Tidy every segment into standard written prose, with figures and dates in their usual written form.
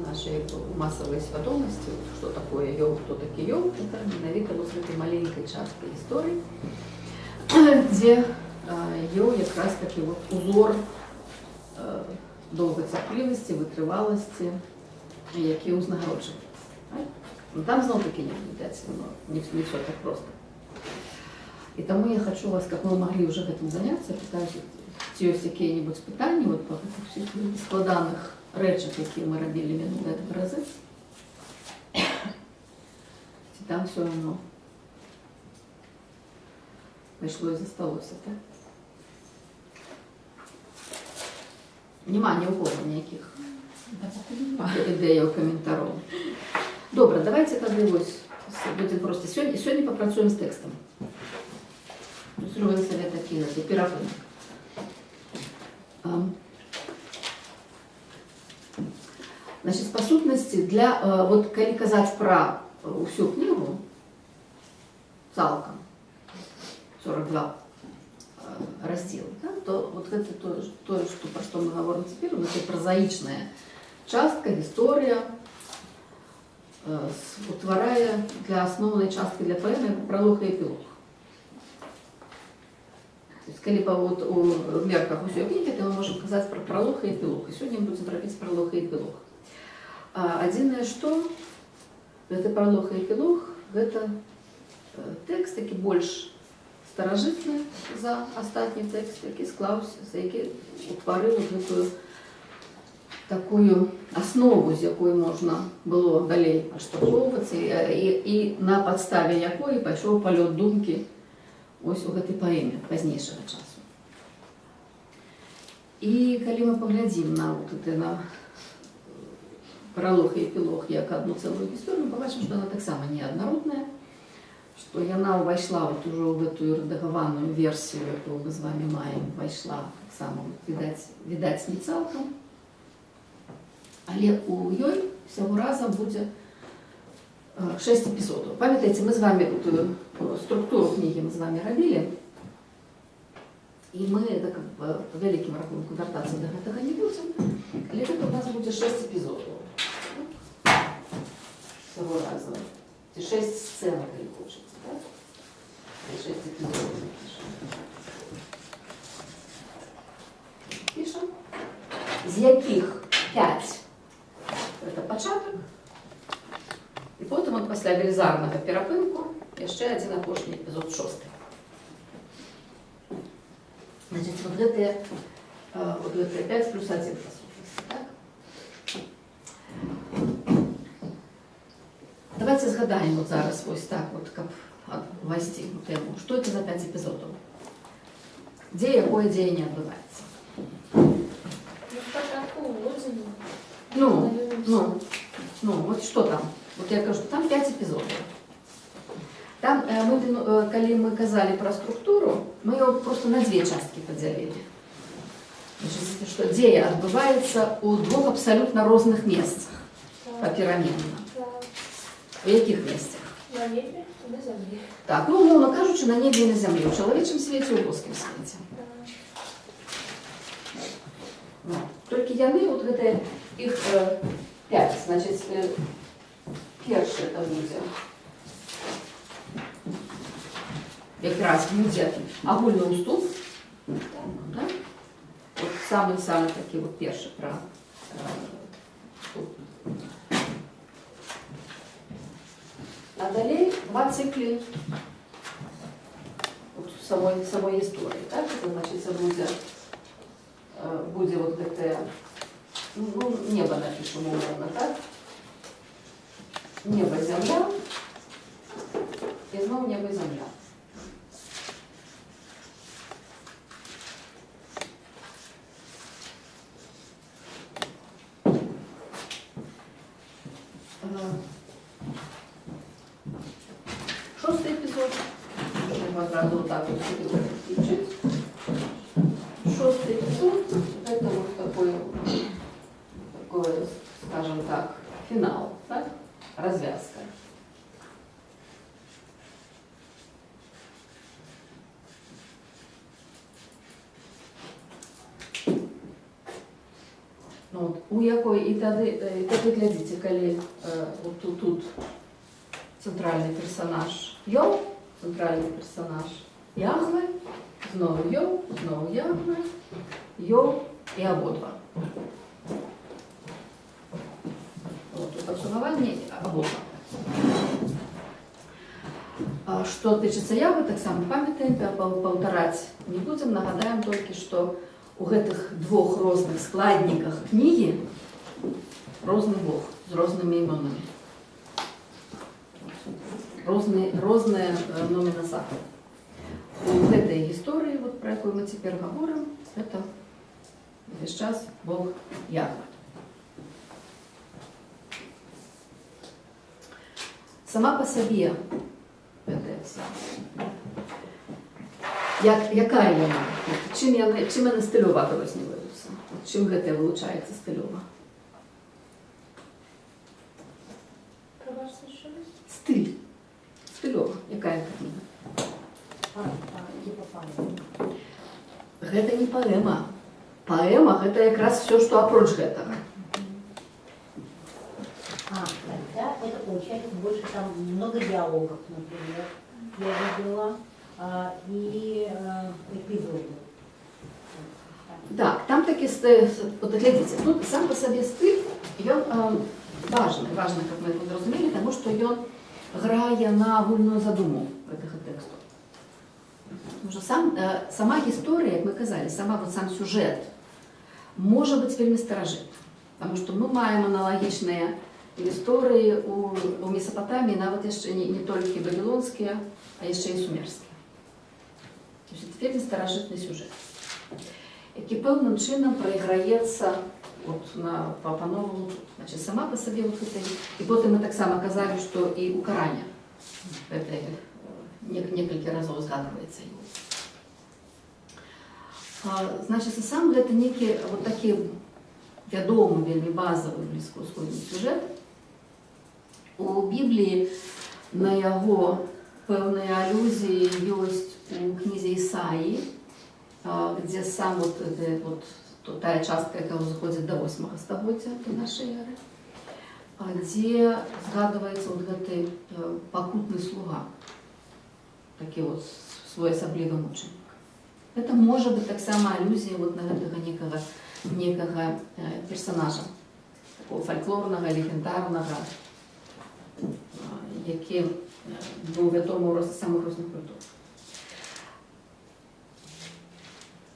нашай масавай свядомасці, што такое Ёў, хто такі Ёў, гэта менавіта вот з гэтай маленькай часткі гісторыі, дзе Ёў якраз такі вот узор доўгацярплівасці, вытрываласці, які ўзнагароджваецца. Так? Ну, там зноў-такі не, відаць, ну, не всё так просто. І таму я хочу вас, каб мы маглі ўжо гэтым заняцца, пытаюся, ці ёсць якія-небудзь пытанні вот па гэтых усіх складаных рэчах, якія мы рабілі мінулыя два разы. Ці там всё равно пайшло і засталося, так? Няма ні ў кого ніякіх Да, пакуль няма. ідэяў, каментароў. Добра, давайте тады вось будзем просто сёння папрацуем з тэкстам. Зробім сабе такі перапынак. Значит, па сутнасці, вот калі казаць пра ўсю кнігу цалкам, 42 раздзелы, так, то вот гэта тое, пра што мы гаворым цяпер, гэта празаічная частка, гісторыя, утварае для асноўнай часткі для паэмы пралог і эпілог. То есть, калі вот, у мерках усёй кнігі, то мы можам казаць пра пралог і эпілог. І сёння мы будзем рабіць пралог і эпілог. А адзінае, што гэты пралог і эпілог гэта тэкст, які больш старажытны за астатні тэкст, які склаўся, за які утварыў вот гэтую такую аснову, з якой можна было далей адштурхоўвацца і на падставе якой пайшоў палёт думкі ось у гэтай паэме пазнейшага часу. І калі мы паглядзім на вот гэты, на пралог і эпілог як адну цэлую гісторыю, мы пабачым, што яна таксама неаднародная, што яна ўвайшла вот ужо ў гэтую рэдагаваную версію, якую мы з вами маем, увайшла таксама, вот, відаць, не цалкам. Але у ёй усяго разам будзе 6 эпізодаў. Памятаеце, мы з вами тую структуру кнігі мы з вами рабілі, і мы так, па вялікім рахунку вяртацца да гэтага не будзем, але гэта у нас будзе 6 эпізодаў. Всяго разам. Ці 6 сцэн, калі хочаце, так? Ці 6 эпізодаў напішам. Пішам. З якіх 5 это пачатак, і потым от пасля велізарнага перапынку яшчэ адзін апошні эпізод, шосты. Значит, вот гэтыя 5 плюс 1 па сутнасці, так? Давайте згадаем вот зараз вось так вот, каб увайсці у тэму. Што это за 5 эпізодаў? Дзе якое дзеянне адбываецца? Ну, спачатку ў Лодзіні. Ну, вот что там? Вот я кажу, там 5 эпізодаў. Там, калі мы казалі пра структуру, мы яго просто на дзве часткі падзялілі. Значит, што дзея адбываецца ў двух абсалютна розных месцах папераменна. Так. У якіх месцах? На небе і на зямлі. Так, ну, умоўна кажучы, на небе і на зямлі, у чалавечым свеце, у боскім свеце. Так. Ну, толькі яны, вот гэта іх 5, значит, першы это будзе якраз будзе агульны уступ, так? Вот самы-самы такі вот першы пра уступ. А далей два цыклі вот самой гісторыі, так? Это значит, це будзе вот гэтае, ну, неба напишем умоўна, так? Неба, зямля, і зноў неба, зямля. Шосты эпізод. Можна яго адразу вот так вот сюды включить. Шосты эпізод – это вот такой, скажем так, финал, так? Развязка. Ну, От, у якой і тады глядзіце, калі от тут цэнтральны персанаж Йоў, цэнтральны персанаж Ягве, зноў Йоў, зноў Ягве, Йоў і абодва. От, у падсумаванні абодва. А што тычыцца Ягвы, таксама памятаем, паўтараць не будзем, нагадаем толькі, што у гэтых двух розных складніках кнігі розны Бог з рознымі імёнамі. Розныя номіна сакра. У гэтай гісторыі, вот, пра якую мы цяпер гаворым, гэта увесь час Бог Ягве. Сама па сабе гэтая вся. Якая яна? Чым яны стылёва адрозніваюцца? От чым гэтая вылучаецца стылёва? Прабачце, яшчэ раз. Стыль. Стылёва. Якая гэта кніга? Типа паэма. Гэта не паэма. Паэма — гэта якраз все, што апроч гэтага. А, тогда это получается больше, там много диалогов, например, я видела, и эпизоды. Так, там такі, от глядзіце, тут сам па сабе стыль, ён важны, каб мы яго зразумелі, таму што ён грае на агульную задуму гэтага тэксту. Тому што сама гісторыя, як мы казалі, вот сам сюжэт можа быць вельмі старажытны. Таму што мы маем аналагічныя гісторыі у Месапатаміі, нават яшчэ не толькі вавілонскія, а яшчэ і сумерскія. То есть это вельмі старажытны сюжэт, які пэўным чынам прайграецца от па-новаму тут. Значит, сама па сабе вот гэта, і потым мы таксама казалі, што і ў Каране гэта некалькі разоў згадваецца его. Значит, сам гэта некі вот такі вядомы, вельмі базавы блізкаўсходні сюжэт. У Бібліі на яго пэўныя алюзіі ёсць у кнізе Ісаі, дзе сам вот, это, вот, тая частка, якая ўзыходзіць да 8 стагоддзя до нашай эры, дзе згадваецца вот гэты пакутны слуга, такі вот своеасаблівы мучанік. Гэта можа быць таксама алюзія вот на гэтага некага персонажа, такого фальклорнага, легендарнага, які быў вядомы ў самых розных культурах.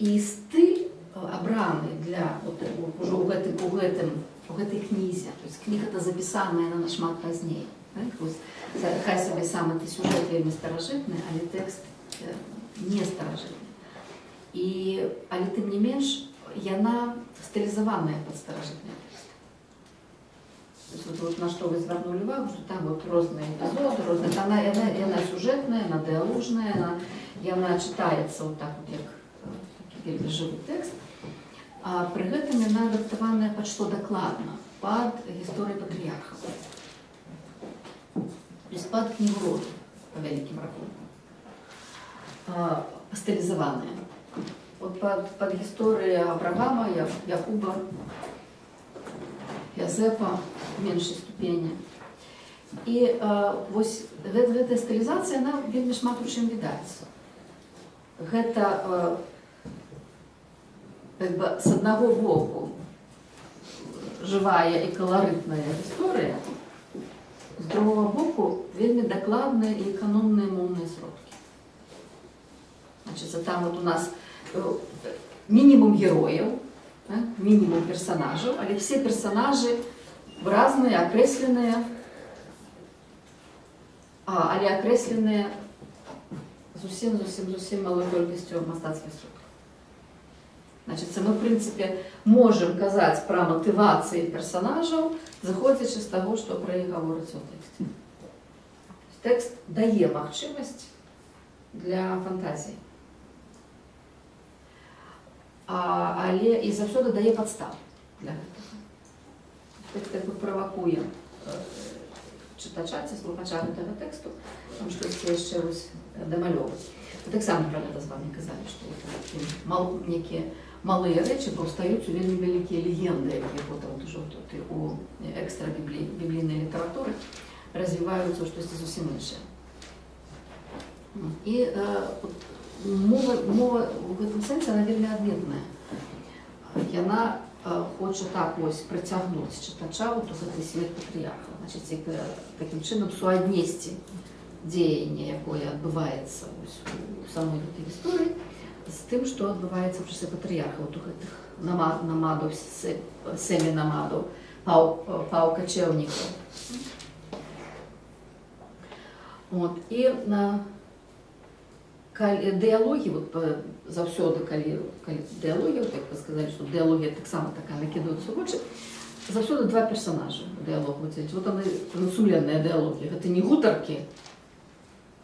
І стыль, абраны для вот, ужо у гэтай кнізе, то есть кніга-то запісаная яна нашмат пазней. Так? Вось, хай сабе сам гэты сюжэт вельмі старажытны, але тэкст не старажытны. Але тым не менш, яна стылізаваная пад старажытныя тэксты. То есть вот на што вы звярнулі увагу, што там вот розныя эпізоды, розныя, яна сюжэтная, яна дыялужная, яна чытаецца вот так вот, як такі вельмі жывы тэкст. А пры гэтым яна адаптаваная пад што дакладна? Пад гісторыю патрыярхаў. То есть пад кнігу роду, па вялікім рахунку. Стылізаваная. Вот пад гісторыю Абрагама, Якуба, Язэпа в меншай ступені. І вось гэтая стылізацыя, яна вельмі шмат у чым відаць. Гэта как бы, з аднаго боку жывая і каларытная гісторыя, з другого боку вельмі дакладныя і эканомныя моўныя сродкі. Значит, там вот у нас мінімум герояў, так, мінімум персонажаў, але все персонажы выразныя, акрэсленыя, але акрэсленыя зусім, зусім, зусім малой колькасцю мастацкіх сродкаў. Значит, мы, в прынцыпе, можам казаць пра матывацыі персонажаў, зыходзячы з таго, што пра іх гаворыцца ў тэксце. Тэкст дае магчымасць для фантазіі. Але і заўсёды дае падстав для гэтага. Тэкст як бы правакуе чытача ці слухача гэтага тэксту, там штосьці яшчэ вось дамалёўваць. Мы таксама пра гэта з вамі казалі, што вот такі некія Малыя рэчы паўстаюць у вельмі вялікія легенды, якія потым от ужо тут і у экстрабіблійнай літаратуры развіваюцца ў штосьці зусім іншае. І от мова ў гэтым сэнсе, она вельмі адметная. Яна хоча так вось прыцягнуць чытача вот у гэты свет патрыярха, значыць, як, такім чынам суаднесці дзеянне, якое адбываецца вось у самой гэтай гісторыі, з тым, што адбываецца ў часы патрыярха, вот у гэтых намадаў, семінамадаў, паўкачэўнікаў. Вот. І дыялогі, вот, заўсёды, калі дыялогі, вот, як вы сказалі, што дыялогія таксама такая накідаюцца ў вочы, заўсёды два персонажы ў дыялогу дзеюць. Вот яны, сумленныя дыялогі. Гэта не гутаркі,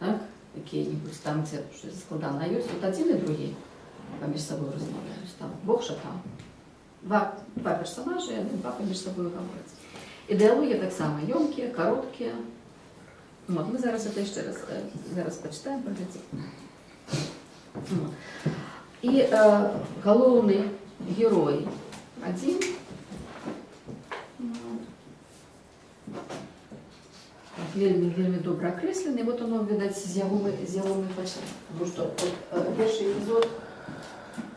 так? Якія-небудзь там, дзе штось складана ёсць. Вот адзін і другі паміж сабой размаўляюць. Там Бог шатан. Два персонажы, яны два паміж сабой гавораць. І дыялогі таксама ёмкія, кароткія. Вот, мы зараз это яшчэ раз зараз пачытаем, паглядзім. Вот. І галоўны герой адзін. Вот. Так, вельмі, вельмі добра акрэслены. Вот оно, відаць, з яго мы пачнем. Тому што от, першы эпізод,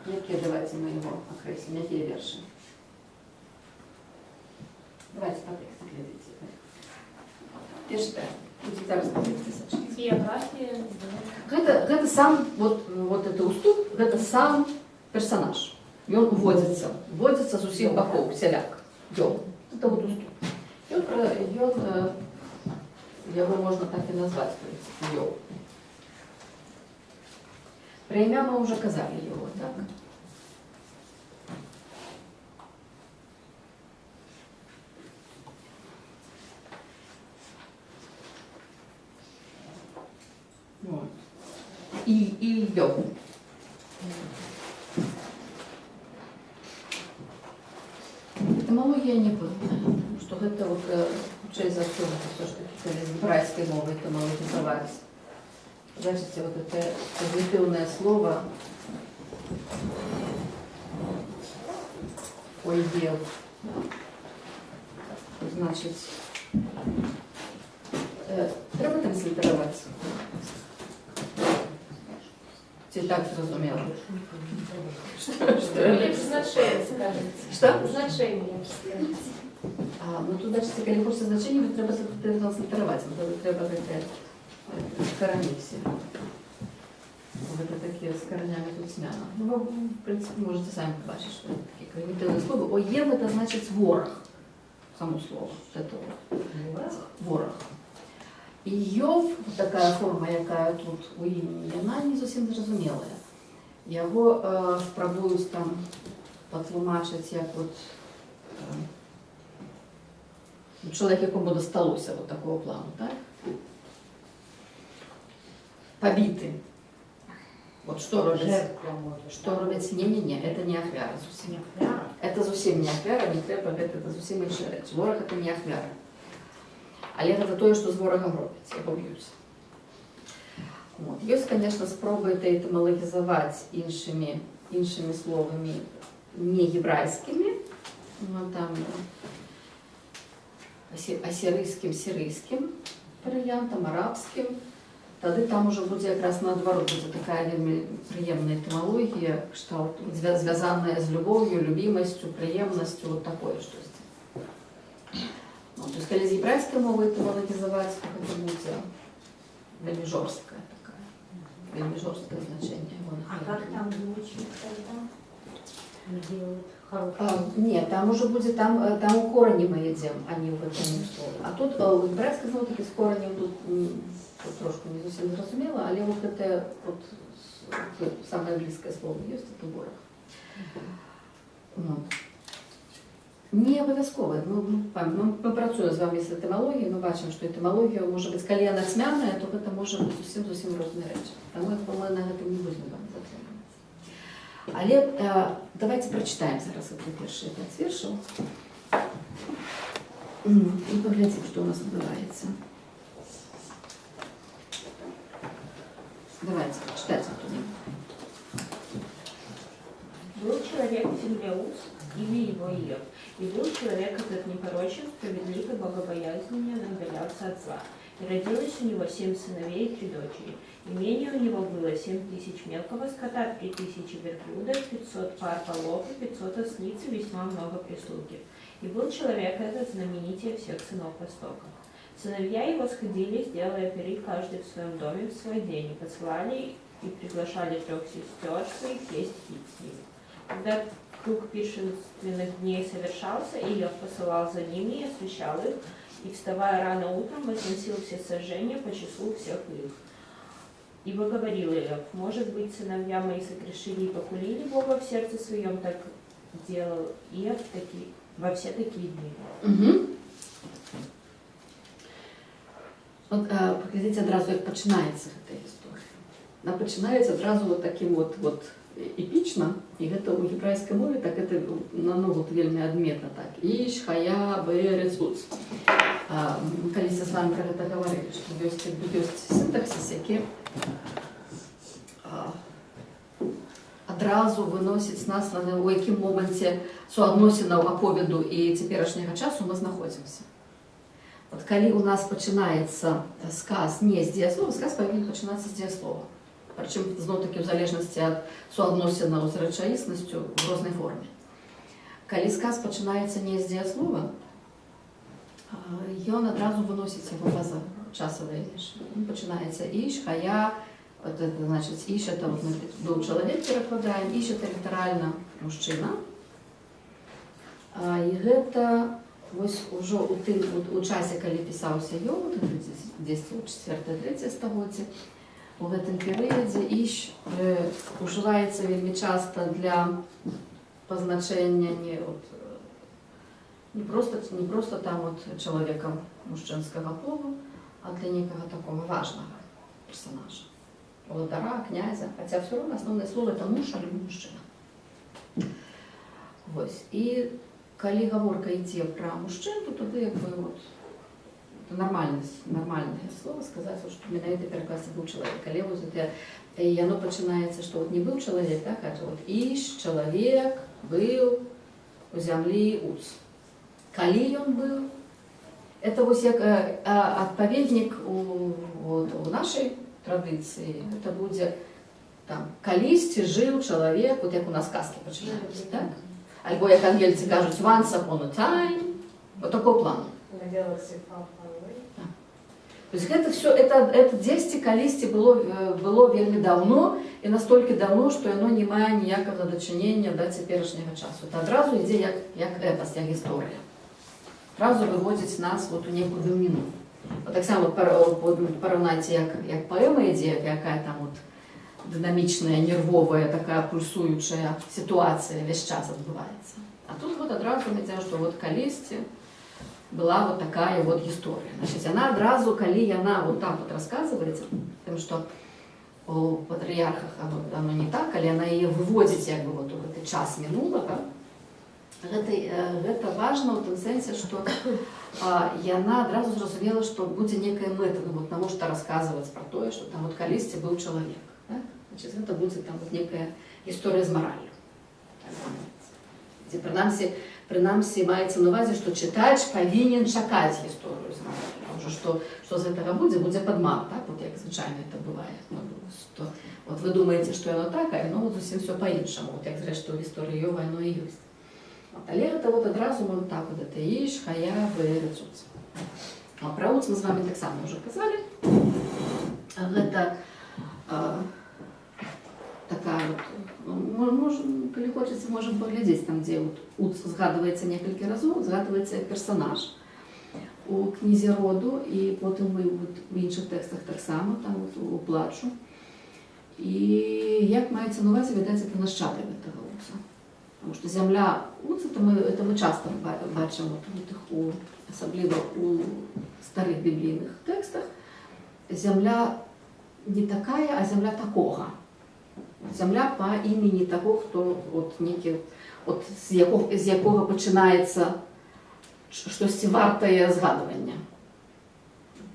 які, давайте мы яго акрэслім, якія вершы? Давайте па тэксце глядзіце. Першы, так. Будзе зараз па тэксце сачыць. География, да. Гэта сам, вот это уступ, гэта сам персонаж. Ён уводзіцца з усіх бакоў, сяляк. Ён. Это вот уступ. Ён, яго можна так і назваць, в принципе, Йов. Пра імя мы ўжо казалі яго, так? Вот. І Йов. Этымалогія не пэўная, тому што гэта вот, хутчэй за ўсё, гэта ўсё ж такі, калі з гебрайскай мовы этымалагізаваць. Бачыце, вот это когнітыўнае слово ойел. Значыць, трэба транслітараваць? Ці так зразумела? Што? Лепш значение скажите. Што? Значение лепш скажите. А, ну тут, значит, калі хочацца значэнне, то трэба транслітараваць, тады трэба гэтыя карані все. Гэта такія з каранямі тут змяна. Ну, вы, в принципе, можете самі пабачыць, што это такія когнітыўныя словы. Оев — это значыць вораг. Само слово. Вот это вот. Вораг. І Йов, вот такая форма, якая тут у імені, яна не зусім зразумелая. Яго спрабуюць там патлумачыць як вот, ну, чалавек, якому дасталося вот такого плану, так? Пабіты. Вот што робяць? Жертва, может. Што робяць? Не-не-не, это не ахвяра зусім. Не ахвяра? Это зусім не ахвяра, не трэба, гэта, это зусім іншая рэч. Вораг — это не ахвяра. Але гэта тое, што з ворагам робяць, яго б'юць. Вот. Ёсць, конечно, спробы это этымалагізаваць іншымі словамі не гебрайскімі, ну, там, асірыйскім, сірыйскім варыянтам, арабскім. Тады там ужо будзе якраз наадварот, будзе такая вельмі прыемная этымалогія, кшталт, звязаная з любоўю, любімасцю, прыемнасцю, вот такое штосьці. Ну, то есть, калі з гебрайскай мовы этымалагізаваць, то гэта будзе вельмі жорсткая такая, вельмі жорсткае значэнне. А как там звучит тогда? Где вот хороший? А, не, там уже будзе, там у корані мы ідзем, а не ў гэтым слове. А тут у гебрайскай зноў-такі з коранем тут трошку не зусім зразумела, але вот гэта вот, самае блізкае слово ёсць, это вораг. Вот. Не абавязкова. Мы працуем з вамі з этымалогіяй, мы бачым, што этымалогія можа быць, калі яна цьмяная, то гэта можа быць зусім, зусім розныя рэчы. Таму мы на гэтым не будзем вам затрымлівацца. Але давайте прачытаем зараз гэтыя першыя 5 вершаў і паглядзім, што ў нас адбываецца. Давайте, читайте кто-нибудь. Был человек в земле Уц, имя его Иов. И был человек этот непорочен, справедлив и богобоязненен, удалялся от зла. И родилось у него семь сыновей и три дочери. Имение у него было 7000 мелкого скота, 3000 верблюдов, 500 пар волов и 500 ослиц и весьма много прислуги. И был человек этот знаменитее всех сынов Востока. Сыновья его сходились, делая пиры каждый в своем доме в свой день, и посылали и приглашали трех сестер своих есть и пить с ними. Когда круг пиршественных дней совершался, Иов посылал за ними и освящал их, и, вставая рано утром, возносил всесожжения по числу всех их. Ибо говорил Иов: может быть, сыновья мои согрешили и похулили Бога в сердце своем, так делал Иов во все такие дни. Угу. Вот, паглядзіце адразу, як пачынаецца гэта гісторыя. Она пачынаецца адразу вот такім вот эпічна, і гэта ў гебрайскай мове так это наогул вельмі адметна так. Іш, хая, бэрец, уц. Мы калісьці з вами пра гэта гаварылі, што ёсць, як бы, ёсць сінтаксіс, які адразу выносіць нас на у якім моманце суадносінаў аповеду і цяперашняга часу мы знаходзімся. Вот калі у нас пачынаецца сказ не з дзеяслова, сказ павінен пачынацца з дзеяслова. Прычым зноў-такі ў залежнасці ад суадносінаў з рэчаіснасцю в рознай форме. Калі сказ пачынаецца не з дзеяслова, ён адразу выносіць яго па-за часавыя межы. Ён пачынаецца іш, хая, вот это значит іш, это вот мы быў чалавек перакладаем, іш — это літаральна мужчына. І гэта вось ужо у тым у часе, калі пісаўся Ёў, вот гэта дзесьці ў чацвёртае, трэцяе стагоддзе, у гэтым перыядзе іш ужываецца вельмі часта для пазначэння не, от, не просто там от чалавека мужчынскага полу, а для некага такого важнага персонажа. Уладара, князя, хаця все равно асноўнае слово — это муж альбо мужчына. Вось. І калі гаворка ідзе пра мужчын, то тады як бы вот это нармальнае слово сказаць, вот, што менавіта перакласці быў чалавек. Але вось гэта, і яно пачынаецца, што вот не быў чалавек, так, а вот іш, чалавек быў у зямлі Уц. Калі ён быў, это вось як адпаведнік вот, у нашай традыцыі, это будзе там калісьці жыў чалавек, вот як у нас казкі пачынаюцца, так? Альбо як ангельцы кажуць once upon a time, вот такого плану. На Galaxy Far, Far Away. То есть гэта все это дзесьці калісьці было, было вельмі даўно і настолькі даўно, што яно не мае ніякага дачынення да цяперашняга часу. Это адразу ідзе як эпас, як гісторыя. Адразу выводзіць нас вот у некую даўніну. Вот таксама параўнайце, як паэма ідзе, якая там вот дынамічная, нервовая, такая пульсуючая сітуацыя весь час адбываецца. А тут вот адразу ідзе, што вот калісьці была вот такая вот гісторыя. Значит, яна адразу, калі яна вот так вот расказваецца, тым, што у патрыярхах оно не так, калі яна яе выводзіць як бы вот у гэты час мінулага, гэта важна ў тым сэнсе, што яна адразу зразумела, што будзе некая мэта, ну вот навошта расказваць пра тое, што там вот калісьці быў чалавек. Так? Значит, гэта будзе там вот некая гісторыя з мараллю. Так бы мовіць. Дзе прынамсі маецца на ўвазе, што чытач павінен чакаць гісторыю з мараллю. А ўжо што з гэтага будзе, будзе падман, так? Вот як звычайна это бывае. Ну, што, вот вы думаеце, што яно так, а яно вот зусім всё па-іншаму. Вот як зрэшты у гісторыі Ёва яно і ёсць. Вот, але гэта вот адразу мы вот так вот это іш, хая, бэрец, уц. А пра уц мы з вами таксама ўжо казалі. Гэта такая вот, ну, можем, калі хочаце, можем паглядзець там, дзе вот уц згадваецца некалькі разоў, згадваецца як персанаж у кнізе роду і потым мы вот у іншых тэкстах таксама, там вот у плачу. І як маецца на ўвазе, відаць, это нашчадак гэтага уца. Потому что зямля Уц, это мы часто бачым вот у тых, асабліва у старых біблійных тэкстах, зямля не такая, а зямля такога. Зямля па імені таго, хто от некі, от з якога пачынаецца штосьці вартае згадвання.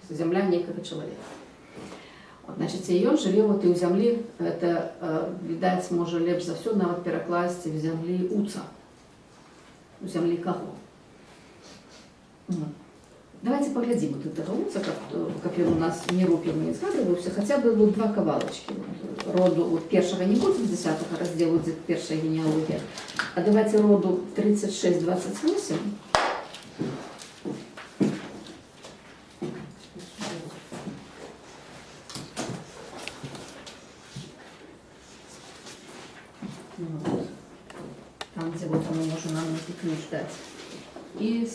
Зямля некага чалавека. Вот, значыць, і ён жыве вот і ў зямлі, это, відаць, можа лепш за ўсё нават перакласці в зямлі Уца. У зямлі каго? Ну, давайце паглядзім вот этого Уца, каб ён у нас не рупіў, не згадываўся, хаця бы вот два кавалачкі. Вот, роду, вот першага не будзем, з 10 раздзелу, дзе першая генеалогія, а давайце роду 36-28. Ну, вот. Там, где вот оно можа нам нейкі ключ даць. І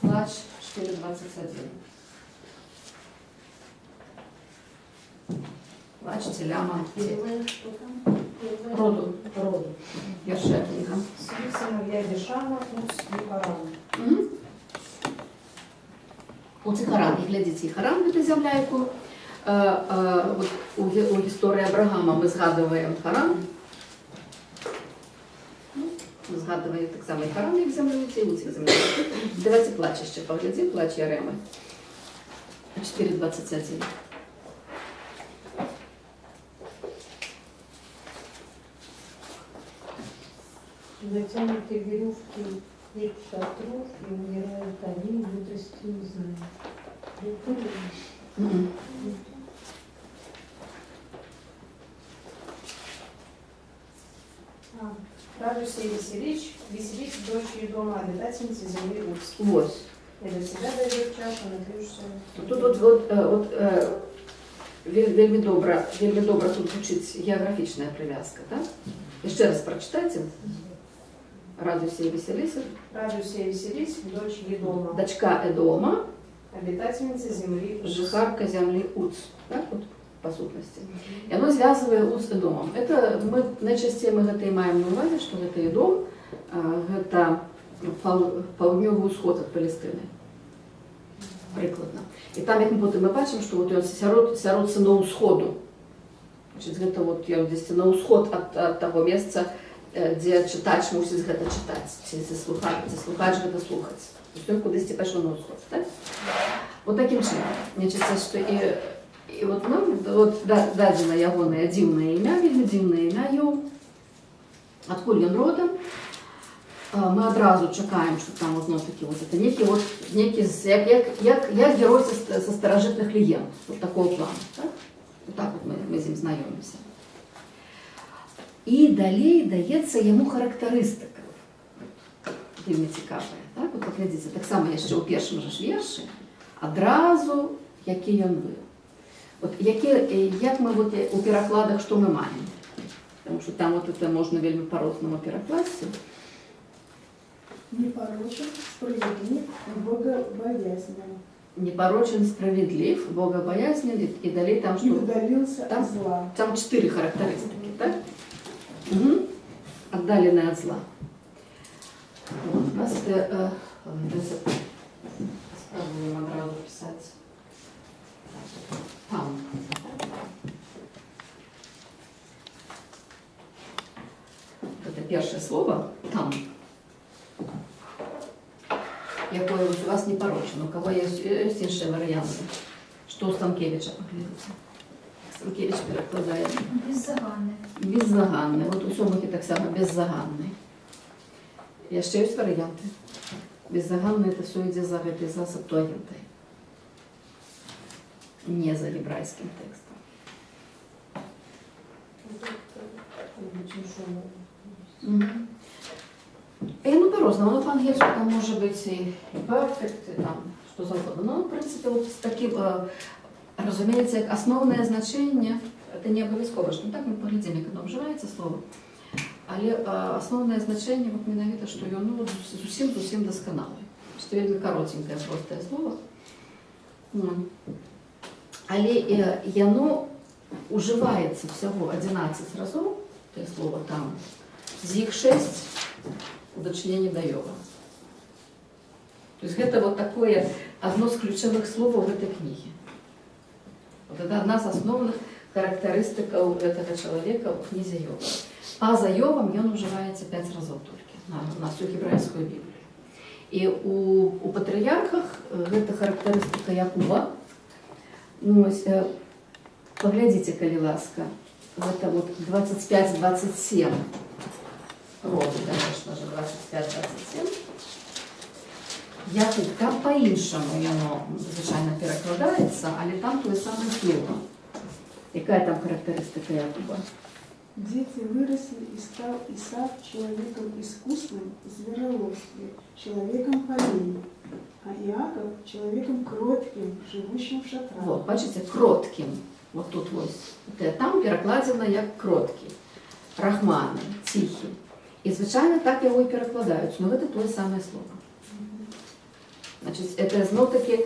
Плач 4.21. Плач ці лямант. Первое, что там? Первое. Роду. Роду. Першая кніга. Сыновья Дишана, Уц и Паран. Мгм. Уц і Харан. І глядзіце, і Харан гэта зямля, якую вот у гісторыі Абрагама мы згадваем Харан. Ну, мы згадваем таксама і Харан, як зямлю, і Уц як землю. Давайце Плач яшчэ паглядзім, Плач Ярэмы. 4.21. Натянуты веревки их шатров, и умирают они, мудрости не знают. Мгм. Радуйся и веселись, веселись, дочь Едома, обитательница земли Уц. Вось. И до тебя дойдет чаша, напьешься. Тут вот вельмі добра тут гучыць геаграфічная прывязка, так? Яшчэ раз прачытайце. Радуйся и веселись. Радуйся и веселись, дочь Едома, Дачка Эдома, обитательница земли Уц. жыхарка зямлі Уц. Так, вот, па сутнасці. І яно звязвае Уц з Эдомам. Это мы, найчасцей мы гэта і маем на ўвазе, што гэта Эдом, гэта паўднёвы ўсход ад Палестыны. Прыкладна. І там, як мы потым мы бачым, што вот ён сярод сыноў усходу. Значыць, гэта вот ён дзесьці на ўсход ад таго месца, дзе чытач мусіць гэта чытаць, ці дзе слухач гэта слухаць. То есть ён кудысьці пайшоў на ўсход, так? Вот такім чынам. Значыць, што і вот нам вот, дадзена ягонае дзіўнае імя, вельмі дзіўнае імя Ёў. Адкуль ён родам? Мы адразу чакаем, што там зноў такі вот это некі вот, некі з, як, як, як, як герой са старажытных легенд, вот такого плану, так? Вот так вот мы з ім знаёмімся. І далей даецца яму характарыстыка. Вельмі цікавая, так? Вот паглядзіце, таксама яшчэ ў першым жа ж вершы адразу які ён быў. Вот як мы вот у перакладах, што мы маем? Потому что там вот это можна вельмі па-рознаму перакласці. Непорочен, справедлив, богобоязнен. Непорочен, справедлив, богобоязнен, і далей там И што? удалился Там от зла. Там чатыры характарыстыкі, так? Угу. Отдаленный от зла. Вот, у нас это, давайце спрабуем адразу пісаць. Там. Это першае слова там, якое вот у вас непорочно. У кого есть іншыя варыянты? Што у Станкевіча, паглядзіце? Станкевіч перакладае. Беззаганны. Беззаганны. Вот у Сёмухі таксама беззаганны. Яшчэ ёсць варыянты. Беззаганны — это все ідзе за гэтай, за Септуагінтай. Не за гебрайскім тэкстам. Мгм. Ну, по-разному. Ну, по-ангельску там может быть и perfect, и там что заўгодна. Ну, в принципе, вот с таким, разумеется, як асноўнае значэнне, это не абавязкова, што, ну, так мы паглядзім, як оно ўжываецца слова. Але асноўнае значэнне вот менавіта, што ён, ну, вот зусім зусім дасканалы. Што вельмі кароценькае, простае слово. Ну. Але яно ужываецца всяго 11 разоў, тое слово там, з іх 6 у дачыненні да Ёва. То есть гэта вот такое одно з ключавых словаў гэтай кнігі. Вот это одна з асноўных характарыстыкаў гэтага чалавека ў кнізе Ёва. Па-за Ёвам ён ужываецца 5 разоў толькі на всю гебрайскую Біблію. І у патрыярхах гэта характарыстыка Якуба. Ну, ось, Паглядзіце, калі ласка, гэта вот 25-27 роды, конечно же, 25-27. Якуб, там па-іншаму яно, звычайна, перакладаецца, але там тое самае слова. Якая там характарыстыка Якуба? Дети выросли, и стал Исав человеком искусным в звероловстве, человеком полей, а Иаков человеком кротким, живущим в шатрах. Вот, бачыце, кротким. Вот тут вось. Там перакладзена як кроткі, рахманы, ціхі. І, звычайна, так яго і перакладаюць, но гэта тое самае слова. Значыць, это зноў-такі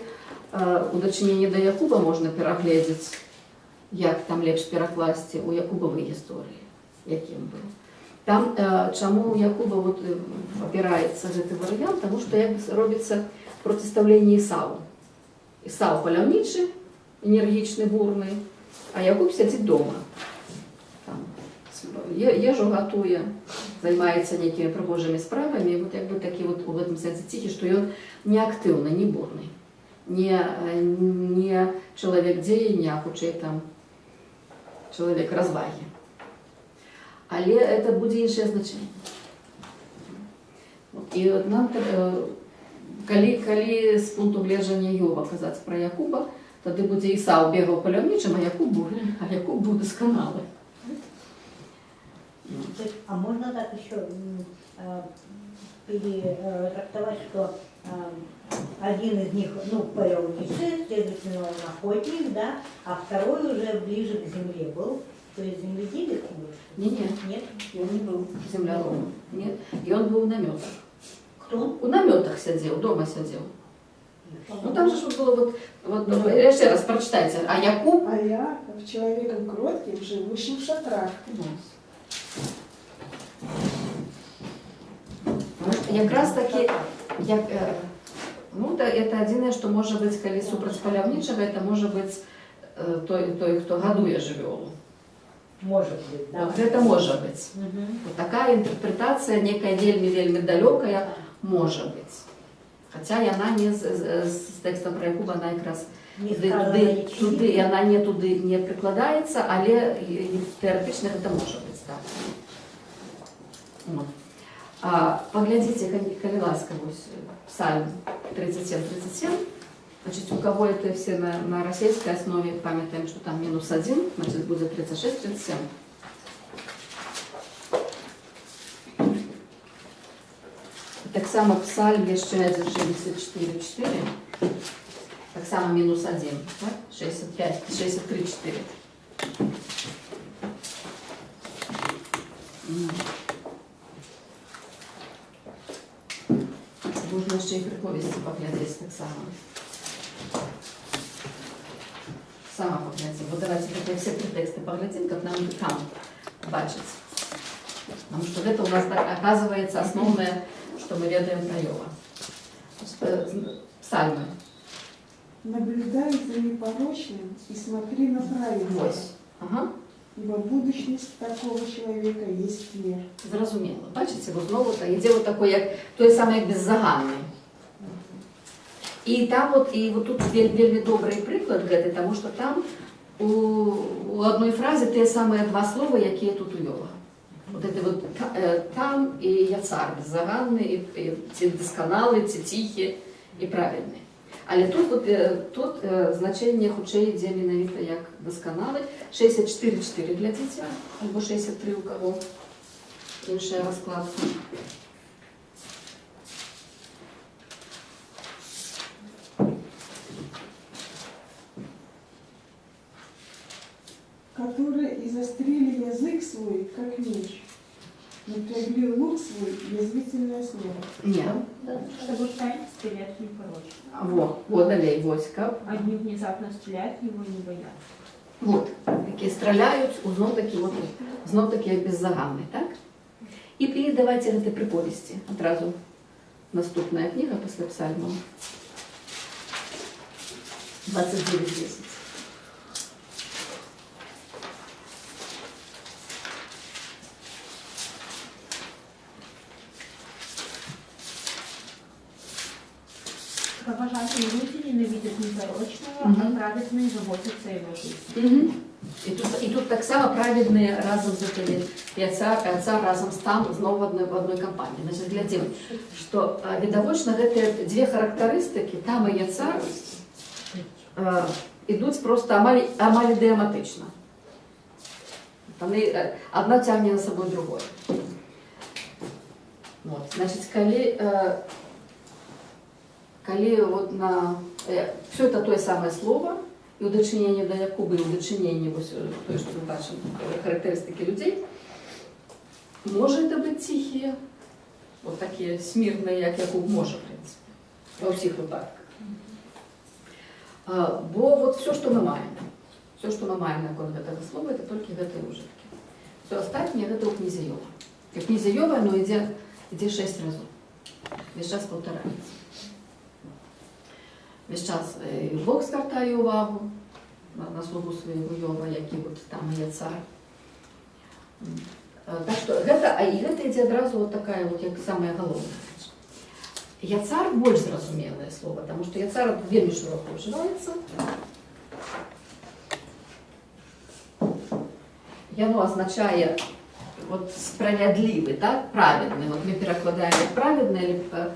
у дачыненні да Якуба можна перагледзець, як там лепш перакласці у Якубавай гісторыі, якім быў. Там чаму у Якуба вот, абіраецца гэты варыянт, таму што як бы робіцца процістаўленне Ісаву. Ісаў паляўнічы, энергічны, бурны, а Якуб сядзіць дома. Там, ежу гатуе, займаецца нейкімі прыгожымі справамі, і вот як бы такі вот у гэтым сэнсе ціхі, што ён не актыўны, не бурны, не чалавек дзеяння, а хутчэй там чалавек развагі. Але это будзе іншае значэнне. Вот, і от нам, калі з пункту гледжання Йова казаць пра Якуба, тады будзе Ісаў бегаў паляўнічым, а Якуб быў дасканалы. То есть, а можно так еще перетрактовать, что один из них, ну, паляўнічы, следовательно, он охотник, да, а второй уже ближе к земле был, то есть земледелец больше? Не-не. Нет? Ён не быў земляробам. Нет. Ён быў у намётах. Кто он? У намётах сядзеў, дома сядзеў. Ну там же ж было вот, ну, яшчэ раз прачытайце. А Якуб А Иаков человеком кротким, живущим в шатрах. Ну, якраз такі, як, ну, да, это адзінае, што можа быць, калі супраць паляўнічага, это можа быць той, хто гадуе жывёлу. Может быть, да. Вот гэта можа быць. Вот такая інтэрпрэтацыя, некая вельмі-вельмі далёкая, можа быць. Хаця яна не з тэкстам пра Якуба, она якраз Не туды, сказано туды, ничего. туды, яна не туды не прыкладаецца, але і тэарэтычна гэта можа быць, так. Вот. А, паглядзіце, калі ласка, вось, Псальм 37-37. Значит, у кого это все на российской основе, памятаем, что там минус 1, значит, будет 36-37. Таксама псальм яшчэ адзін 64-4. Таксама минус 1, так? 65, 63-4. Можна яшчэ і прыповесці паглядзець таксама. Сама паглядзім. Вот давайте такія все тры тэксты паглядзім, каб нам там бачыць. Потому что гэта у нас так оказывается основное, что мы ведаем про Йова. Псальмы. Наблюдай за непорочным и смотри на праведника, Вось. Ага. ибо будущность такого человека есть мир. Зразумела. Бачыце, вот знову та ідзе вот такой, як той самы, як беззаганны. І там вот, і вот тут вельмі добры прыклад гэты, таму што там у адной фразе тыя самыя два словы, якія тут у Йова. Вот это вот там і яцар, беззаганны, і ці дасканалы, ці ціхі і праведны. Але тут, вот, тут значэнне хутчэй ідзе менавіта як дасканалы. 64-4 глядзіце, альбо 63 у каго іншая раскладка. Которые изострили язык свой, как меч, напрягли лук свой, язвительное слово. Не. Чтобы встать, стрелять непорочно. Во, во, далей, вось, каб. Одни внезапно стреляют, его не боятся. Вот, якія страляюць, зноў-такі, вот, зноў-такі як беззаганны, так? І давайте гэты прыповесці. Адразу наступная кніга пасля псальмаў. 29.10. Кровожадные люди ненавидят непорочного, Мгм. а праведные заботятся о его жизни. Угу. І тут таксама праведныя разам з гэтымі Яцар разам з там зноў в адной кампаніі. Значит, глядзім, што відавочна, гэтыя дзве характарыстыкі, там і Яцар, ідуць просто амаль ідэаматычна. Яны, адна цягне за сабой другое. Вот. Значит, калі вот всё это тое самае слово, і ў дачыненні да Якуба, і ў дачыненні вось, тое, што мы бачым, характарыстыкі людзей, можа это быць ціхія, вот такія смірныя, як Якуб, можа, в принципе, ва ўсіх выпадках. Бо вот всё, што мы маем наконт гэтага слова, это толькі гэтыя ўжыткі. Всё астатняе гэта ў кнізе Ёва. І ў кнізе Ёва оно ідзе шэсць разоў. Весь час паўтараецца. Весь час Бог звяртае увагу на слугу свайго Ёва, які вот там є цар. Так што гэта, а і гэта ідзе адразу вот такая вот, як самая галоўная рэч. Яцар — больш зразумелае слово, таму што яцар вельмі шырока ўжываецца. Яно азначае вот справядлівы, так, праведны. Вот мы перакладаем як праведны, але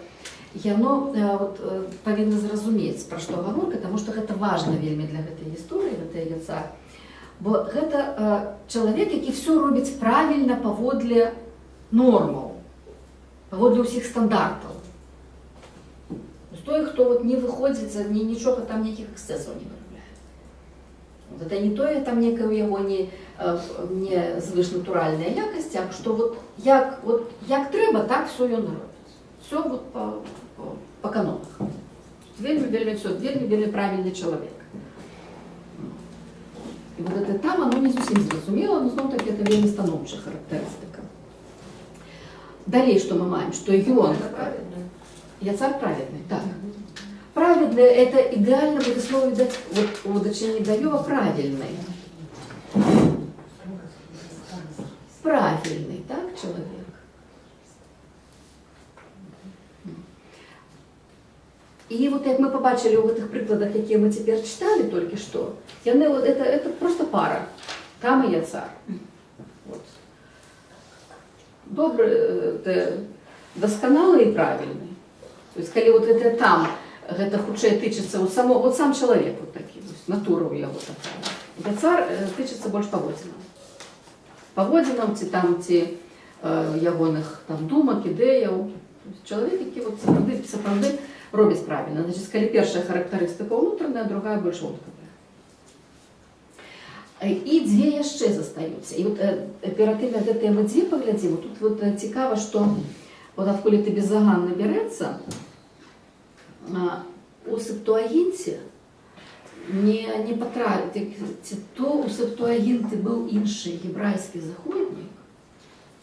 яно вот, павінна зразумець, пра што гаворка, таму што гэта важна вельмі для гэтай гісторыі, гэта Яцар. Бо гэта чалавек, які всё робіць правільна паводле нормаў, паводле ўсіх стандартаў. То есть той, хто вот не выходзіць за нічога там, ніякіх эксцэсаў не вырабляе. Вот это не тое там некае ў яго не звышнатуральная якасць, а што вот як трэба, так всё ён і робіць. Всё вот па канонах. Вельмі, вельмі, всё, вельмі, вельмі правільны чалавек. І вот это там оно не зусім зразумела, но зноў такі это вельмі станоўчая характарыстыка. Далей, што мы маем, што ён Яцар праведны, так. Праведны — это ідэальна будзе слово, відаць, вот у дачыненні да Ёва правільны. Правільны, так, чалавек. І вот як мы пабачылі ў гэтых прыкладах, якія мы цяпер чыталі толькі што, яны вот это просто пара. Там і Яцар. Вот. Добры, дасканалы і правільны. То есть, калі вот это там, гэта хутчэй тычыцца вот, само, вот сам чалавек вот такі, вось, натура ў яго такая. Яцар тычыцца больш паводзінаў. Паводзінаў ці там ці ягоных там думак, ідэяў. То есть чалавек, які вот сапраўды робіць правільна. Значит, калі першая характарыстыка ўнутраная, другая больш вонкавая. І дзве яшчэ застаюцца. І вот перад тым, як гэтыя мы дзве паглядзім, тут вот цікава, што вот адкуль это беззаганна бярэцца, у Септуагінце не патрапіць, ці то у Септуагінты быў іншы гебрайскі заходнік,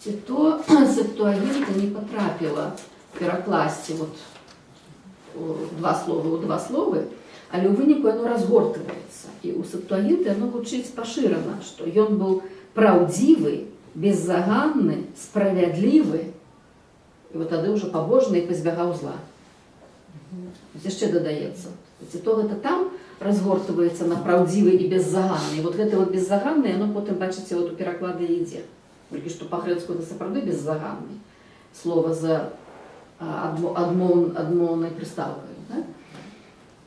ці то Септуагінта не патрапіла перакласці вот два словы ў два словы, але ў выніку яно разгортваецца. І ў Септуагінты яно гучыць пашырана, што ён быў праўдзівы, беззаганны, справядлівы, і вот тады ўжо пабожны і пазбягаў зла. То есть яшчэ дадаецца. Ці то гэта там разгортваецца на праўдзівы і беззаганны. І вот гэта вот беззаганны, яно потым, бачыце, вот у пераклады ідзе. Толькі што па-грэцку это сапраўды беззаганны. Слова за адмоўнай прыстаўкай. Так?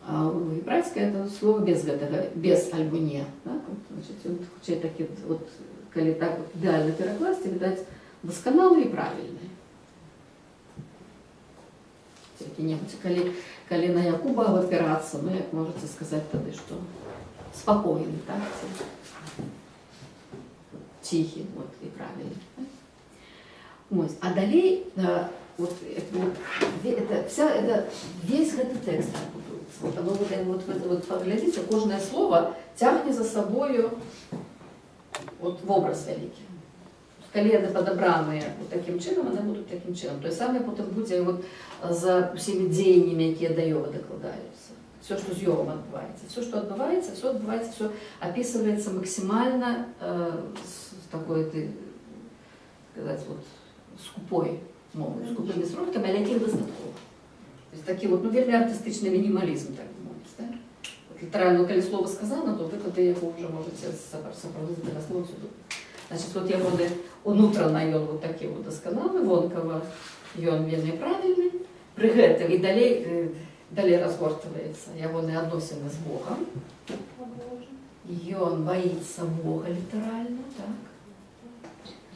А у гебрайскай это слово без гэтага, без альбо не. Так? Вот, значит, ён хутчэй такі, вот, калі так вот ідэальна перакласці, відаць, дасканалы і правільны. Які-небудзь, калі на Якуба абапірацца, ну, як можаце сказаць тады, што спакойны, так? Ці ціхі, вот, і правільны. Так? Ось. А далей, вот, як бы, это, вся, это, весь гэты тэкст так будуецца. Вот, оно, вот, вот, вот, вот, паглядзіце, кожнае слово цягне за сабою вот, вобраз вялікі. Калі яны падабраныя вот такім чынам, яны будуць такім чынам. Тое самае потым будзе вот з усімі дзеяннямі, якія да Ёва дакладаюцца. Всё, што з Ёвам адбываецца. Всё, што адбываецца, всё адбываецца, всё описывается максімальна з такой, ты, сказать, вот, скупой мовай, скупымі сродкамі, але якіх дастаткова. То есть такі вот, ну, вельмі артыстычны мінімалізм, так бы мовіць. Так? Вот. Літаральна, калі слова сказана, то вы тады яго ўжо можаце сапраўды даслоўна сюды. Значит, вот ягоны унутрана ён вот такі вот дасканалы, вонкава ён вельмі правільны. Пры гэтым і далей разгортваецца ягоны адносіны з Богам. Ён баіцца Бога літаральна, так?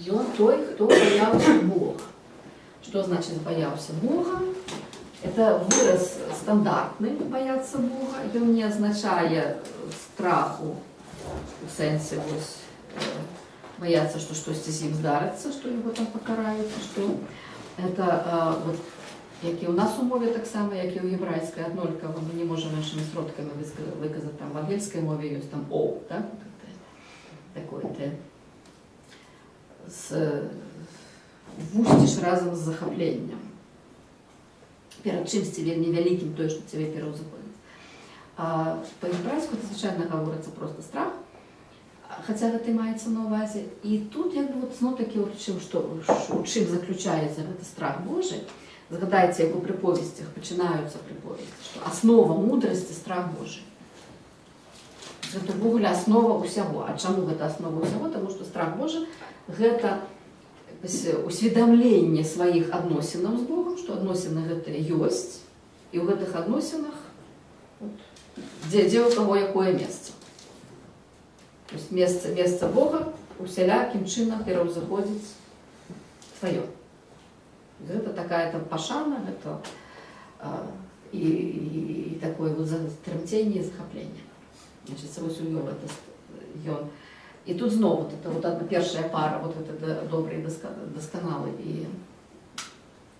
Ён той, хто баяўся Бога. Што значыць баяўся Бога? Это выраз стандартны — баяцца Бога. Ён не азначае страху у сэнсе вось, баяцца, што штосьці з ім здарыцца, што яго там пакараюць, што это вот, як і ў нас у мове таксама, як і ў гебрайскай, аднолькава, мы не можам іншымі сродкамі выказаць, там в ангельскай мове ёсць там «о», так? Вот это такое ты з вусціш разам з захапленнем перад чымсьці вельмі вялікім, тое, што цябе пераўзыходзіць. А па-гебрайску это звычайна гаворыцца просто страх, хаця гэта і маецца на ўвазе. І тут як бы вот зноў такі вот чым што у чым заключаецца гэты страх Божы. Згадайце, як у прыповесцях пачынаюцца прыповесці, што аснова мудрасці — страх Божы. Гэта ўвогуле аснова ўсяго. А чаму гэта аснова ўсяго? Таму што страх Божы — гэта усведамленне сваіх адносінаў з Богам, што адносіны гэтыя ёсць, і ў гэтых адносінах вот, дзе ў каго якое месца. То есть месца Бога усялякім чынам пераўзыходзіць тваё. Гэта такая там пашана, гэта і такое вот трымценне і захапленне. Значит, вось у Ёва это ён. І тут зноў вот это вот одна першая пара, вот это добрый, дасканалы і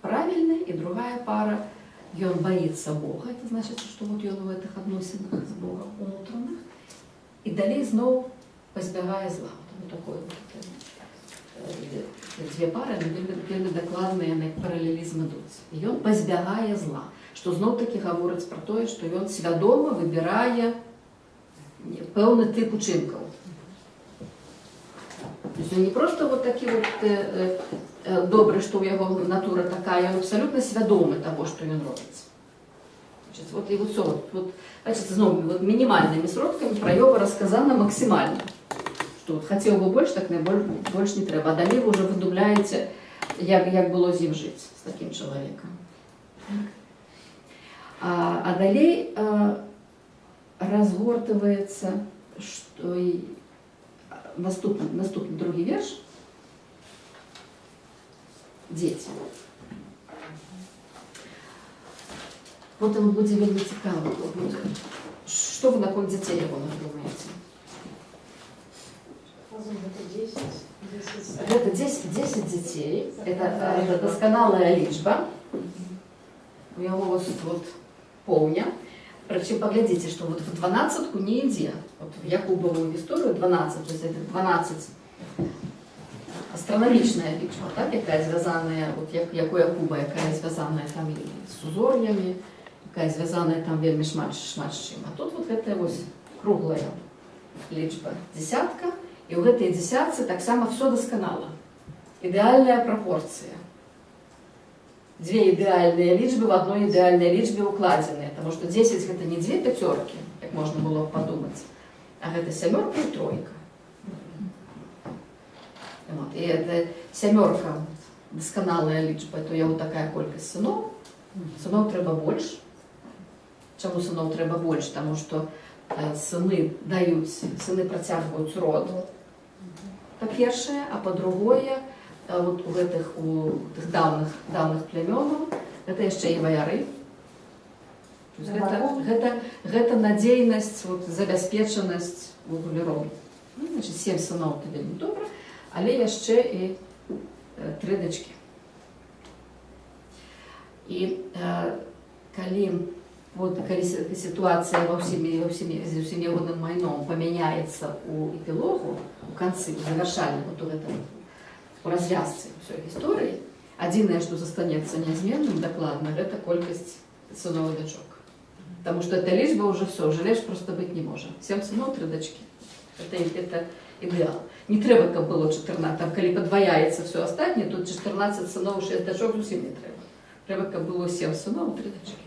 правильный, і другая пара — ён боится Бога, это значит, что вот ён у гэтых адносінах з Богом унутраных, і далей зноў пазбягае зла. Вот оно такое вот, это, дзве пары, яны вельмі, вельмі дакладныя, яны як паралелізм ідуць. І ён пазбягае зла, што зноў-такі гаворыць пра тое, што ён свядома выбірае пэўны тып учынкаў. То есть он не просто вот такі вот добры, што ў яго натура такая, ён абсалютна свядомы таго, што ён робіць. Значит, вот і вот всё, вот, бачыце, зноў вот мінімальнымі сродкамі пра Ёва расказана максімальна. Што вот хацеў бы больш, так не больш, больш не трэба. А далей вы ўжо выдумляеце, як было з ім жыць, з такім чалавекам. Так. А далей разгортваецца, што і наступны другі верш. Дзеці. Потым будзе вельмі цікава. Будзе. Што вы наконт дзяцей ягоных думаеце? Разом это 10. 10. Гэта 10, 10 дзяцей, это дасканалая лічба. У яго вот поўня. Прычым паглядзіце, што вот в дванаццатку не ідзе. Вот в Якубавую гісторыю 12, то есть это 12 астранамічная лічба, так, якая звязаная, вот як у Якуба, якая звязаная там і з сузор'ямі, якая звязаная там вельмі шмат з чым. А тут вот гэтая вось круглая лічба десятка, і ў гэтай десятцы таксама всё дасканала. Ідэальная прапорцыя. Дзве ідэальныя лічбы в адной ідэальнай лічбе укладзеныя, таму што 10 гэта не дзве пяцёркі, як можна было б падумаць, а гэта сямёрка і тройка. Вот. І это сямёрка, дасканалая лічба, то яго такая колькасць сыноў. Сыноў трэба больш. Чаму сыноў трэба больш? Таму што сыны даюць, сыны працягваюць род, па-першае, а па-другое, вот у тых даўных плямёнаў гэта яшчэ і ваяры. То есть гэта надзейнасць, вот, забяспечанасць увогуле роду. Ну, значит, сем сыноў — это вельмі добра, але яшчэ і тры дачкі. І калі сітуацыя ва ўсімі, з усім ягоным майном памяняецца ў эпілогу, у канцы, у завяршальным, вот у гэтым, у развязцы ўсёй гісторыі, адзінае, што застанецца нязменным дакладна, гэта колькасць сыноў і дачок. Потому что эта лічба уже все, уже лепш просто быть не можа. Сем сыноў, тры дачкі. Это ідэал. Не трэба, каб было 14, там, калі падваяецца все астатняе, тут 14 сыноў, 6 дачок зусім не трэба. Трэба, каб было 7 сыноў, 3 дачкі.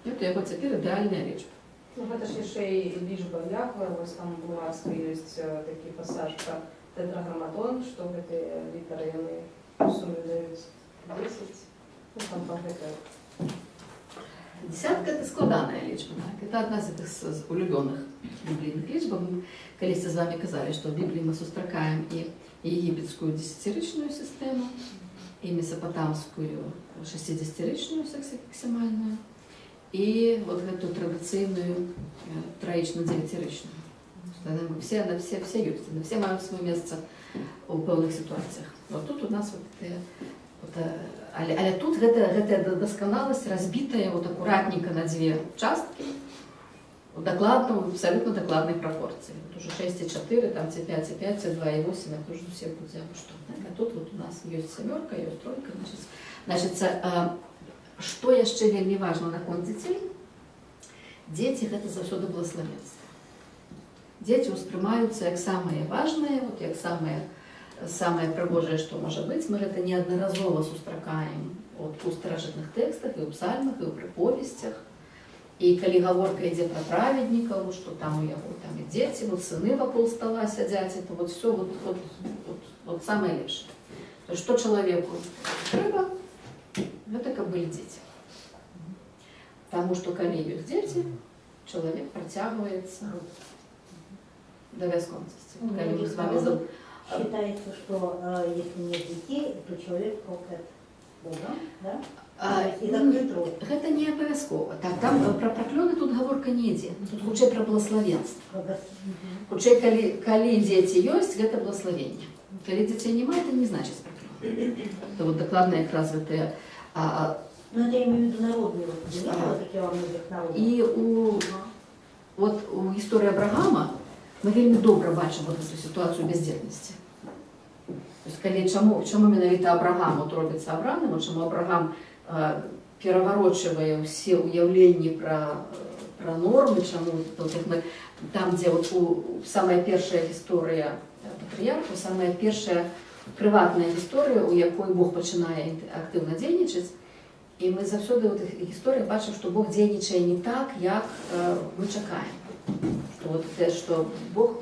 Это яго цяпер ідэальная лічба. Ну, гэта ж яшчэ і лічба Яхве, вось там у Ласка ёсць такі пасаж пра тэтраграматон, што гэтыя літары яны ў суме даюць 10. Ну, там па гэта. Десятка — это складаная лічба. Так? Это адна з гэтых з улюбёных біблійных лічбаў. Мы калісьці з вами казалі, што ў Бібліі мы сустракаем і егіпецкую дзесяцірычную сістэму, і месапатамскую шасцідзесяцірычную сексімальную, і вот гэту традыцыйную траічна-дзевяцірычную. Яны все ёсць, яны все маюць сваё месца ў пэўных сітуацыях. Вот тут у нас вот, гэтыя, вот, але тут гэтая дасканаласць разбітая вот акуратненько на дзве часткі, дакладна, у абсалютна дакладнай прапорцыі. Вот уже 6,4, там ці 5,5, ці 2,8, это уже зусім будзе або што. Так? А тут вот у нас ёсць сямёрка, ёсць тройка, значыць, што яшчэ вельмі важна наконт дзяцей? Дзеці — гэта заўсёды благаславенства. Дзеці ўспрымаюцца як самае важнае, вот як самае прыгожае, што можа быць. Мы гэта неаднаразова сустракаем от, у старажытных тэкстах, і ў псальмах, і ў прыповесцях. І калі гаворка ідзе пра праведнікаў, што там у яго там і дзеці, вот сыны вакол стола сядзяць, это вот все вот самае лепшае. То есть, што чалавеку трэба, гэта каб былі дзеці. Таму што калі ёсць дзеці, чалавек працягваецца да бясконцасці. У Калі мы многих з вами народов считается, что если нет детей, то человек проклят Богом, да? А, То есть и закрыт рот. Гэта не абавязкова. Так, там пра праклёны тут гаворка не ідзе. Тут хутчэй пра благаславенства. Хутчэй, калі дзеці ёсць, гэта благаславенне. Калі дзяцей няма, это не значыць праклён. То вот дакладна якраз гэтыя Ну, это я имею в виду народные вот, примеры, Ага. вот такие во многих народах. І вот у гісторыі Абрагама мы вельмі добра бачым вот эту сітуацыю бяздзетнасці. То есть, калі, чаму менавіта Абрагам вот робіцца абраным, вот чаму Абрагам пераварочвае ўсе ўяўленні пра нормы, чаму вот, як мы, там, дзе вот самая першая гісторыя патрыярху, самая першая прыватная гісторыя, у якой Бог пачынае актыўна дзейнічаць, і мы заўсёды ў тых гісторыях бачым, што Бог дзейнічае не так, як мы чакаем. Што, вот, те, што Бог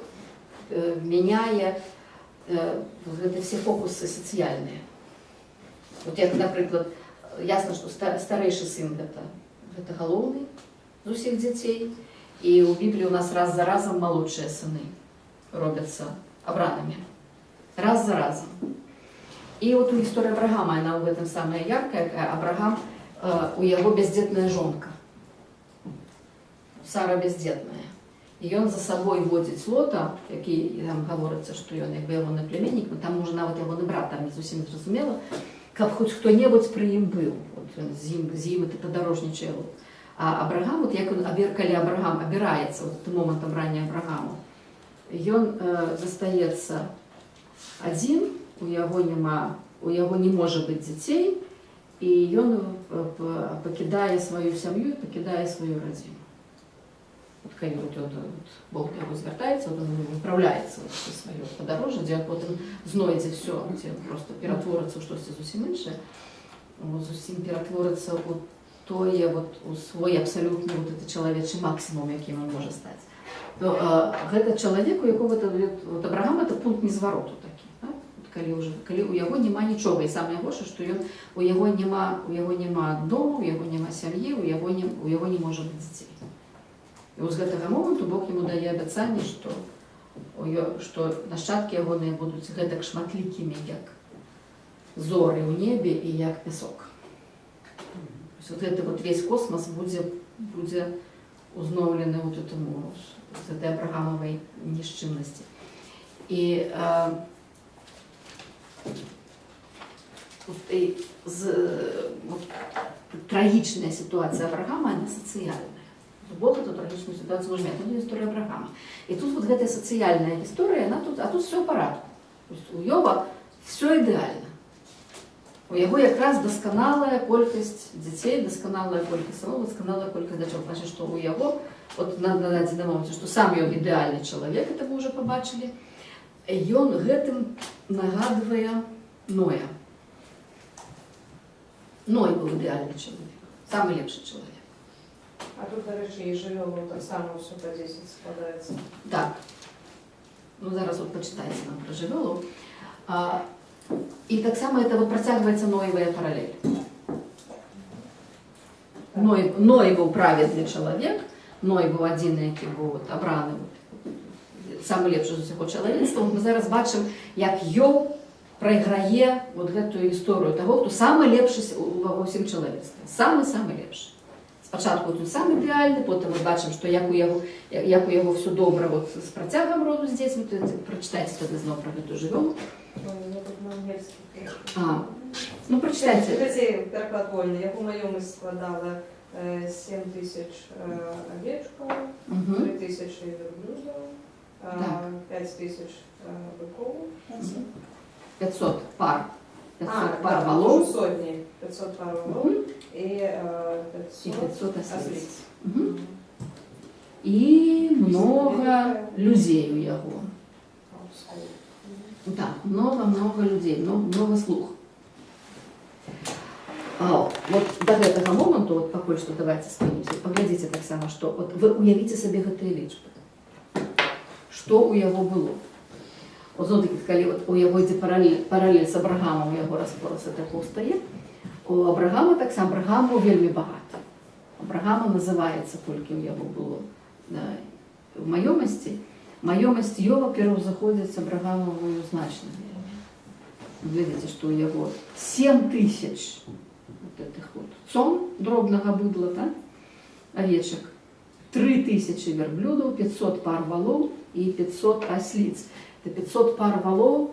мяняе вот гэты все фокусы сацыяльныя. Вот як, напрыклад, ясна, што старэйшы сын гэта галоўны з усіх дзяцей. І ў Бібліі у нас раз за разам малодшыя сыны робяцца абранымі. Раз за разам. І от у гісторыі Абрагама яна ў гэтым самая яркая, якая Абрагам, у яго бяздзетная жонка. Сара бяздзетная. І ён за сабой водзіць Лота, які там гаворыцца, што ён як бы ягоны племяннік, ну, там можа нават ягоны брат, там не зусім зразумела, каб хоць хто-небудзь пры ім быў. Вот ён з ім это падарожнічае. А Абрагам, вот як калі Абрагам абіраецца, вот гэты момант абрання Абрагаму, ён застаецца адзін, у яго няма, у яго не можа быць дзяцей, і ён пакідае сваю сям'ю і пакідае сваю радзіму. Вот калі вот ён, вот, Бог да яго звяртаецца, вот ён выпраўляецца вот у сваё падарожжа, дзе потым знойдзе всё, дзе просто ператворыцца ў штосьці зусім іншае, вот, зусім ператворыцца ў тое, вот, у свой абсалютны вот это чалавечы максімум, якім ён можа стаць. То, гэта чалавек, у якога это, вот, Абрагам — это пункт незвароту такі. Так? Вот калі, уже, калі у яго няма нічога, і самае горшае, што ён, у яго няма дому, у яго няма сям'і, у яго не можа быць дзяцей. І от з гэтага моманту Бог яму дае абяцанне, што нашчадкі ягоныя будуць гэтак шматлікімі, як зоры ў небе і як пясок. То есть вот это вот весь космос будзе узноўлены вот этому, з этой Абрагамавай нішчымнасці. І, вот, і вот, трагічная сітуацыя Абрагама, она сацыяльная. Бог эту трагічную сітуацыю можа мець. Ну, гісторыя Абрагама. І тут вот гэтая сацыяльная гісторыя, она тут, а тут все ў парадку. То есть у Йова все ідэальна. У яго якраз дасканалая колькасць дзяцей, дасканалая колькасць сыноў, дасканалая колькасць дачок. Значит, што ў яго, вот на дадзены момант, што сам ён ідэальны чалавек, это вы уже пабачылі, ён гэтым нагадвае Ноя. Ной быў ідэальны чалавек, самы лепшы чалавек. А тут, дарэчы, і жывёлу таксама ўсё па 10 складаецца. Так. Ну, зараз вот пачытайце нам пра жывёлу. І таксама это вот працягваецца Ноевая паралель. Ной быў праведны чалавек, Ной быў адзін, які быў вот абраны вот, самы лепшы з усяго чалавецтва. Вот мы зараз бачым, як Йоў прайграе вот гэтую гісторыю таго, хто самы лепшы ва ўсім чалавецтве. Самы-самы лепшы. Спачатку тут сам ідэальны, потым мы бачым, што як у яго ўсё добра вот з працягам роду з дзецьмі, то прачытайце тады зноў пра гэтую жывёлу. Ой, у меня тут на ангельскім трошкі. А, ну прачытайце. Глядзі, пераклад вольны. Яго маёмасць складала 7 тысяч авечкаў, 3 тысячы вярблюдаў, 5 тысяч быкоў. 500 пар. 500 А, пар да, валоў. ужо сотні. 500 пар валоў і І 500 500 асліц. асліц. І много людзей у яго. Так, много-много людзей, много, много слуг. А, вот до гэтага моманту, вот пакуль што давайте спынімся, паглядзіце таксама, што вот вы уявіце сабе гэтыя лічбы. Што ў яго было? Вот зноў-такі, калі вот у яго ідзе паралель з Абрагамам, у яго распораз это паўстае, у Абрагама таксама, Абрагам быў вельмі багаты. Абрагама называецца, колькі ў яго было, да, в маёмасці. Маёмасць Йова пераўзыходзіць Абрагамавую значна вельмі. Глядзіце, што ў яго 7 тысяч вот этих вот цон дробнага быдла, так? Авечак, 3 тысячи верблюдаў, 500 пар валоў і 500 асліц. Это 500 пар валоў,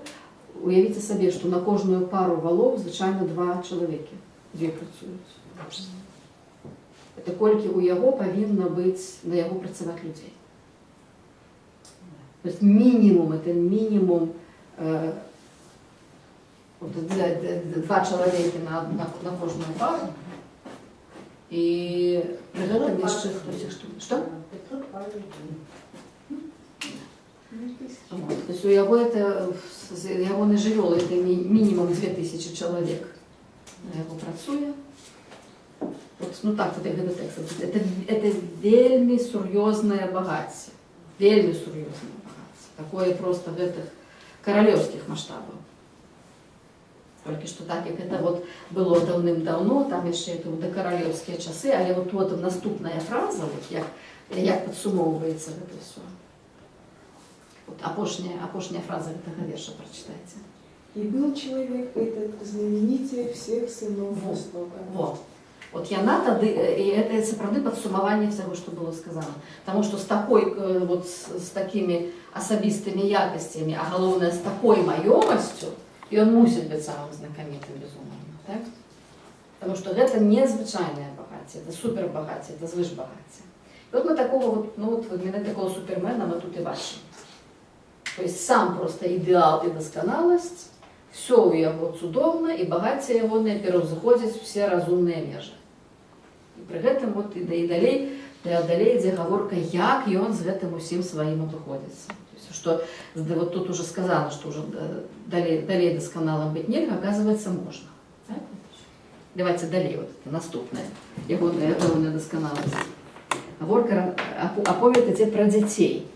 уявіце сабе, што на кожную пару валоў звычайна два чалавекі, дзве працуюць. Это колькі ў яго павінна быць на яго працаваць людзей. То есть мінімум, это мінімум вот, два чалавекі на кожную пару. І пры гэтым яшчэ хтось што? Што? 500 пар людей. Вот. То есть у яго это, з ягонай жывёлы это мінімум 2000 чалавек на яго працуе. Вот, ну так, вот, гэты тэкст. Это вельмі сур'ёзнае багацце. Вельмі сур'ёзнае багацце. Такое просто гэтых каралеўскіх маштабаў. Толькі што так, як это вот было даўным-даўно, там яшчэ это вот дакаралеўскія часы, але вот потым наступная фраза, вот як падсумоўваецца гэта ўсё. Вот апошняя фраза гэтага верша прачытайце. И был человек этот знаменитее всех сынов Во. Востока. Во. Вот яна тады, і это сапраўды падсумаванне всяго, што было сказано. Таму што з такой, вот з такімі асабістымі якасцямі, а галоўнае, з такой маёмасцю, ён мусіць быць самым знакамітым, безумоўна, так? Таму што гэта незвычайнае багацце, это супербагацце, это звышбагацце. І вот мы такого вот, ну вот, менавіта такого супермена мы тут і бачым. То есть сам просто ідэал і дасканаласць, все ў яго цудоўна, і багацце ягонае пераўзыходзіць усе разумныя межы. І пры гэтым вот і далей, да, далей ідзе гаворка, як ён з гэтым усім сваім абыходзіцца. То есть, што, да, вот тут уже сказано, што уже далей дасканалым быць нельга, оказывается, можна. Так? Давайте далей, вот это наступная ягоная дасканаласць. Гаворка, аповед ідзе пра дзяцей.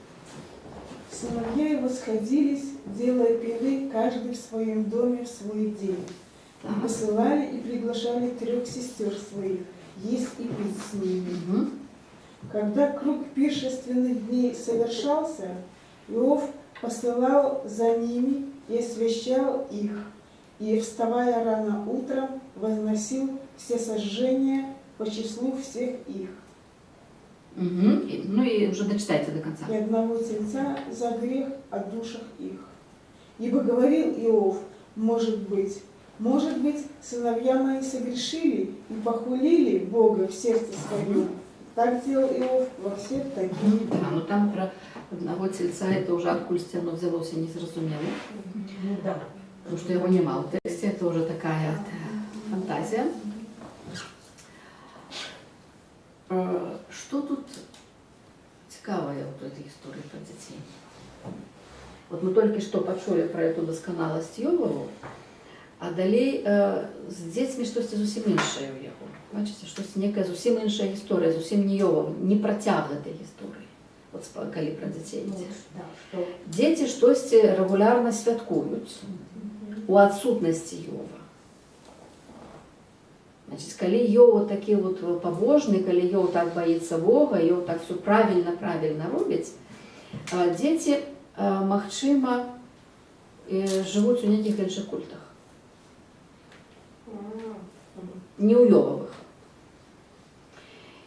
Сыновья его сходились, делая пиры, каждый в своем доме в свой день. И посылали и приглашали трех сестер своих есть и пить с ними. Когда круг пиршественных дней совершался, Иов посылал за ними и освящал их, и, вставая рано утром, возносил всесожжения по числу всех их. Мгм. Ну и уже дочитайте до конца. И одного тельца за грех о душах их. Ибо говорил Иов: может быть, сыновья мои согрешили и похулили Бога в сердце своем. Так делал Иов во все такие Да, ну там про одного тельца это уже адкульсьці оно взялося незразумела. Ну да. Потому что его няма ў тэксце, это уже такая фантазия. Что тут цікавае вот этой истории про детей? Вот мы только что пачулі про эту досконалость Йовову. А далей з дзецьмі штосьці зусім іншае ў яго. Бачыце, штосьці некая зусім іншая гісторыя, зусім не Ёва, не працяг гэтай гісторыі. От калі пра дзяцей Ну, ідзе. да, что Дзеці штосьці рэгулярна святкуюць у адсутнасці Ёва. Значит, калі Ёў такі вот пабожны, калі Ёў так баіцца Бога, Ёў так все правільна, правільна робіць, дзеці, магчыма, жывуць у нейкіх іншых культах, не ў Ёвавых.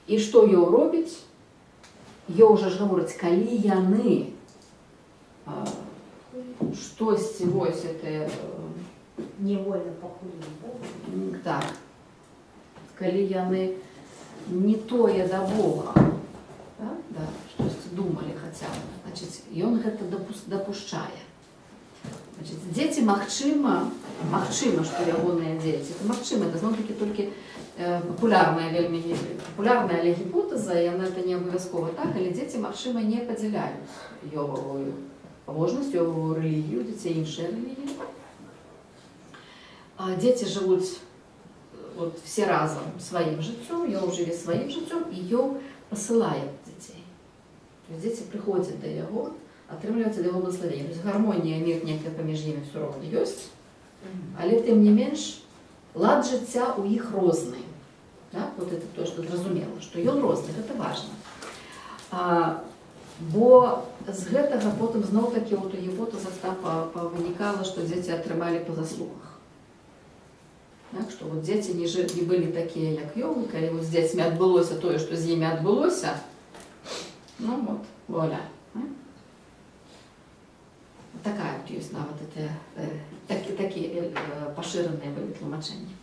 І што Ёў робіць? Ёў жа ж гаворыць, калі яны штосьці вось это, невольно похулили Богу. Так, калі яны не тое да Бога, так? Да, штосьці думалі хаця б, значыць, ён гэта дапушчае. Значыць, дзеці, магчыма, што ягоныя дзеці, это магчыма, это зноў-такі толькі папулярная, вельмі папулярная, але гіпотэза, яна это не абавязкова так, але дзеці, магчыма, не падзяляюць Ёвавую пабожнасць, Ёвавую рэлігію, дзяцей іншыя рэлігіі. А дзеці жывуць вот все разам сваім жыццём, Ёў жыве сваім жыццём, і Ёў пасылае дзяцей. То есть дзеці прыходзяць да яго, атрымліваюць ад яго благословение. То есть гармонія, мір некая паміж імі ўсё роўна ёсць, але тым не менш лад жыцця ў іх розны. Так? Вот это то, што зразумела, што ён розны, гэта важна. Бо з гэтага потым зноў-такі вот у гіпотэзах там павынікала, што дзеці атрымалі па заслугах. Так, што вот дзеці не былі такія, як Ёў, і калі вот з дзецьмі адбылося тое, што з імі адбылося, ну вот, вуаля. Так? Такая вот ёсць нават это, такі пашыраныя былі тлумачэнні.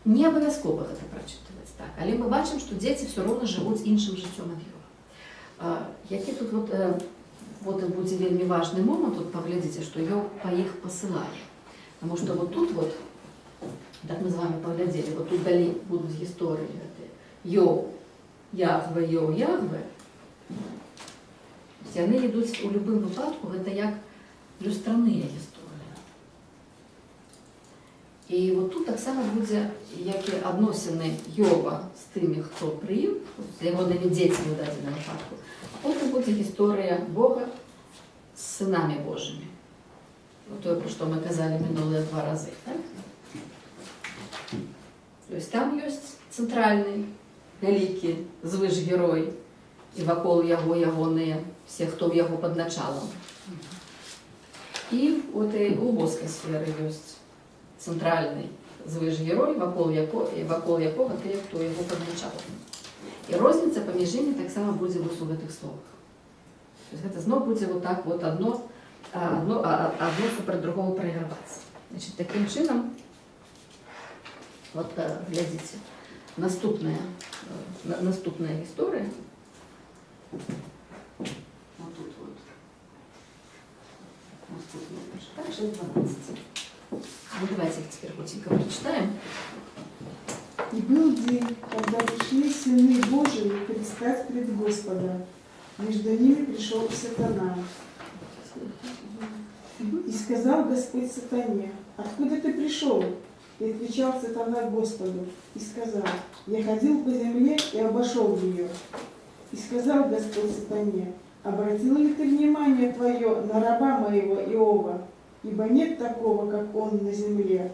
Не абавязкова гэта прачытваць так, але мы бачым, што дзеці ўсё роўна жывуць іншым жыццём ад Ёва. Які тут вот і будзе вельмі важны момант, тут паглядзіце, што Ёў па іх пасылае. Таму што вот тут вот, так мы з вами паглядзелі, вот тут далей будуць гісторыі гэтыя. Ёў, Ягве, Ёў, Ягве. То есть яны ідуць у любым выпадку, гэта як люстраныя гісторыі. І вот тут таксама будзе, як і адносіны Йова з тымі, хто пры ім, з ягонымі дзецьмі ў дадзеным выпадку. А потым будзе гісторыя Бога з сынамі Божымі. Вот тое, пра што мы казалі мінулыя два разы. Так? То есть там ёсць цэнтральны, вялікі звышгерой, і вакол яго ягоныя, все, хто ў яго пад началам. І от і у боскай сферы ёсць цэнтральны звышгерой, вакол якога тыя, хто яго пад началам. І розніца паміж імі таксама будзе вось у гэтых словах. То есть гэта зноў будзе вот так вот одно супраць другого прайгравацца. Значит, такім чынам, вот глядзіце, наступная гісторыя. Вот тут вот. Наступная так, 6.12. Ну, давайте их теперь хуценька прочитаем. И был день, когда пришли сыны Божии предстать пред Господом. Между ними пришел и сатана. И сказал Господь сатане: «Откуда ты пришел?» И отвечал сатана Господу и сказал: «Я ходил по земле и обошел ее». И сказал Господь сатане: «Обратил ли ты внимание твое на раба моего Иова? Ибо нет такого, как он на земле,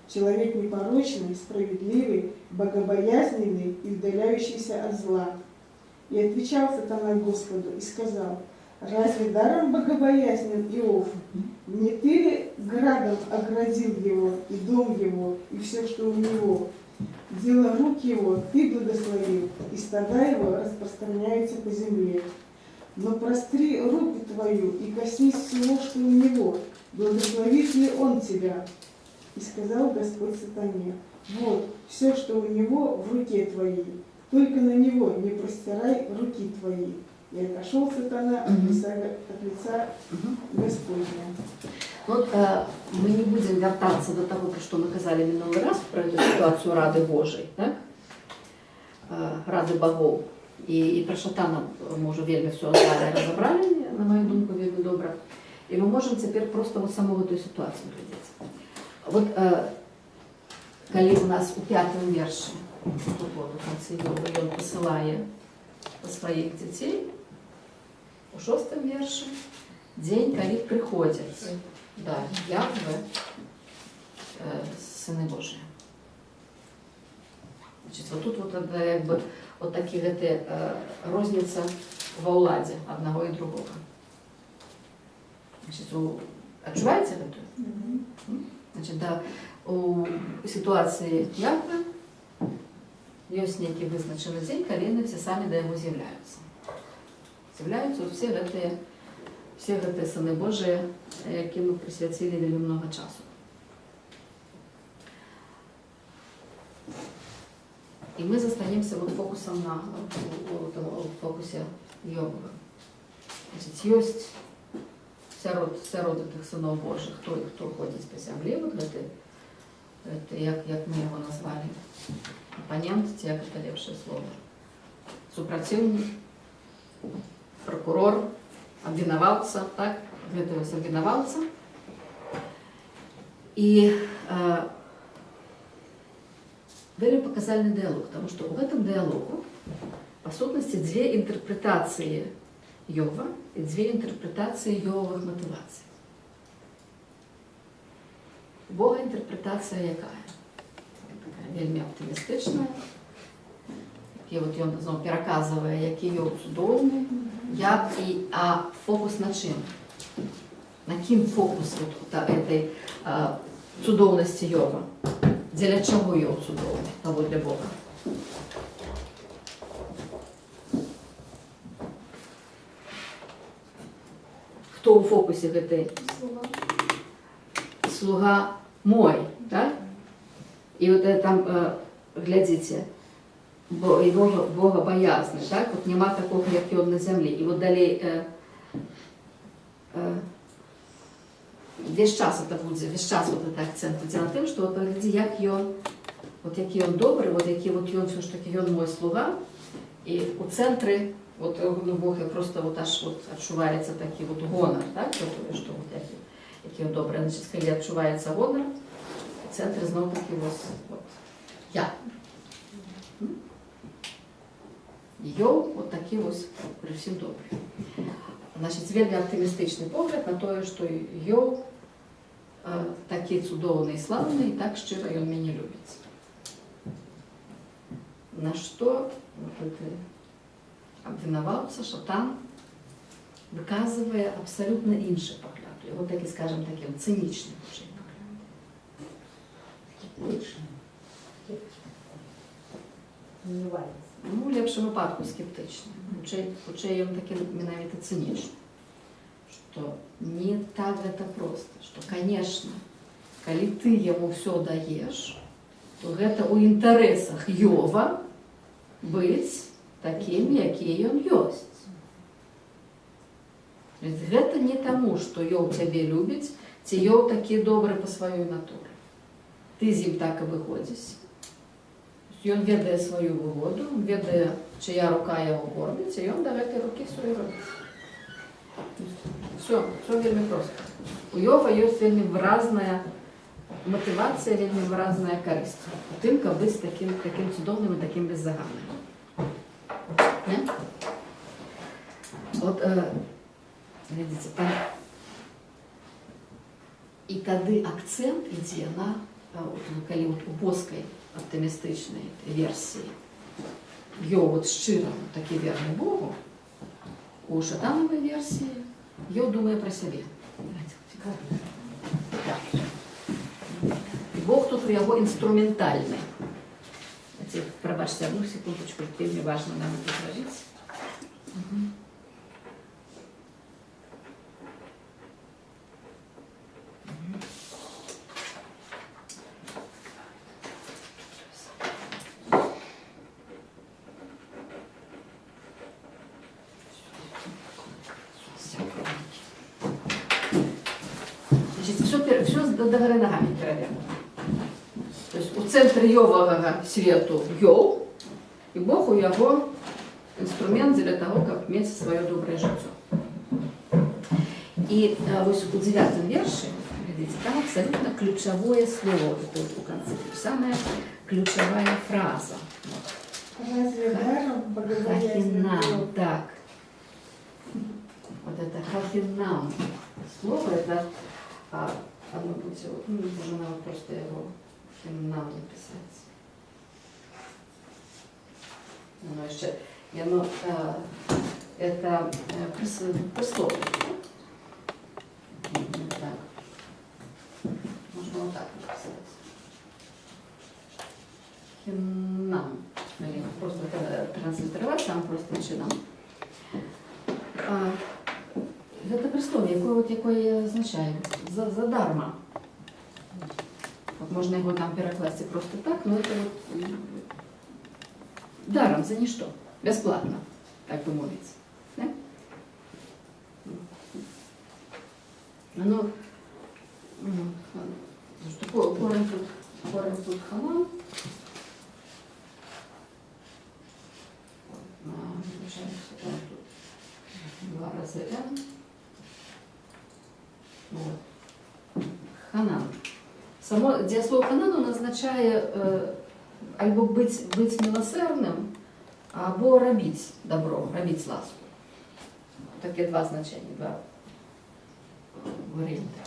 человек непорочный, справедливый, богобоязненный и удаляющийся от зла». И отвечал сатана Господу и сказал: «Разве даром богобоязнен Иов? Не ты ли градом оградил его, и дом его, и все, что у него? Дело рук его ты благословил, и стада его распространяются по земле. Но простри руку твою и коснись всего, что у него, благословит ли он тебя?» И сказал Господь сатане: «Вот, все, что у него, в руке твоей, только на него не простирай руки твои». И отошел сатана Мгм. от лица Мгм. Господня. Вот, мы не будем вяртацца до того, про што мы казалі мінулы раз, про эту ситуацию Рады Божай, так? Рады богоў. І пра шатана мы ўжо вельмі все з вами разабралі, на мою думку, вельмі добра. І мы можам цяпер просто вот саму гэтую сітуацыю глядзець. Вот калі у нас у пятым вершы, тут вот у канцы Ёва, ён пасылае сваіх дзяцей, у шостым вершы дзень, калі прыходзяць, да, Ягве, сыны Божыя. Значит, вот тут вот это, як бы, вот такі гэты, розніца ва ўладзе аднаго і другога. Значит, адчуваеце гэтую? Значит, да, у сітуацыі Ягве ёсць нейкі вызначаны дзень, калі яны все самі да яго з'яўляюцца. З'яўляюцца все гэтыя сыны Божыя, якім мы прысвяцілі вельмі многа часу. І мы застаемся вот фокусам на у фокусе Ёвава. Значит, ёсць сярод гэтых сыноў Божых той, хто ходзіць па зямлі, вот гэты, як мы яго назвалі, апанент, ці як это лепшае слово, супраціўнік, пракурор, абвінаваўца, так? Гэты вось абвінаваўца. І вельмі паказальны дыялог, таму што ў гэтым дыялогу па сутнасці дзве інтэрпрэтацыі Ёва і дзве інтэрпрэтацыі Ёвавых матывацый. У Бога інтэрпрэтацыя якая? Такая вельмі аптымістычная, які вот ён зноў пераказвае, які Ёў цудоўны, як і, а фокус на чым? На кім фокус вот этой цудоўнасці Ёва? Дзеля чаго Ёў цудоўны паводле Бога? Хто ў фокусе гэтай? Слуга. Слуга мой, так? І вот там, глядзіце, бо і Бога, богабаязны, так? Вот няма такога, як ён на зямлі. І вот далей весь час это будзе, весь час вот это акцент ідзе на тым, што вот паглядзі, як ён, вот які ён добры, вот які вот ён всё ж таки ён мой слуга. І у цэнтры вот, ну, Бог просто вот аж вот адчуваецца такі вот гонар, так? За тое, што вот які ён добры. Значит, калі адчуваецца гонар, у цэнтры зноў такі вось, вот, я. Ёў вот такі вось пры ўсім добры. Значит, вельмі аптымістычны погляд на тое, што Ёў такі цудоўны і слаўны, і так шчыра ён мяне любіць. На што вот гэты абвінаваўца, шатан, выказвае абсалютна іншы погляд. Яго такі, скажем, такі цынічны хутчэй погляд. Скептичный. Скептик. Сомневается. Ну, у лепшым выпадку скептычны. Хутчэй ён такі менавіта цынічны. Што не так гэта проста, што, конечно, калі ты яму ўсё даеш, то гэта ў інтарэсах Ёва быць такім, які ён ёсць. Ведь гэта не таму, што Ёў цябе любіць, ці Ёў такі добры па сваёй натуры. Ты з ім так абыходзішся. Ён ведае сваю выгоду, ён ведае, чыя рука яго корміць, і ён да гэтай рукі всё і робіць. Всё вельмі проста. У Ёва ёсць вельмі выразная матывацыя, вельмі выразная карысць у тым, каб быць такім цудоўным і такім беззаганным. Не? Вот, глядзіце, там і тады акцэнт ідзе на, вот, калі вот у боскай аптымістычнай версіі Ёў вот шчыра такі верны Богу, у шатанавай версіі Ёў думае пра сябе. Давайте, цікава. Так. І Бог тут у яго інструментальны. Давайте, прабачце, одну секундочку, вельмі важна нам это зрабіць. Мгм. Всё. Значит, всё до горы ногами перевернуто. То есть у цэнтры Ёвага свету Ёў, і Бог у яго інструмент для таго, каб мець сваё добрае жыццё. І вось у дзевятым вершы, Глядзіце, там абсолютно ключавое слово вот это вот у канцы, самая ключавая фраза. Вот. Разве даром богобоязненный Хахинам, был? Так. Вот это хахинам слово, это оно будет, ну, можно надо просто его хинам написать. Оно еще, и оно, это присловие, да? Так. Можно вот так написать. Хинам. Или просто транслитеровать сам просто чынам. Гэта прыслоўе, якое, вот, якое азначае задарма. Вот можна яго там перакласці просто так, но это вот даром, за нішто, бясплатна, так бы мовіць. Да? Оно, ну, что корань тут ханан. Получается, да, тут два раза Н. Вот. Ханан. Само дзеяслово ханан, он азначае альбо быць міласэрным, або рабіць добро, рабіць ласку. Такія два значэнні, два варыянты.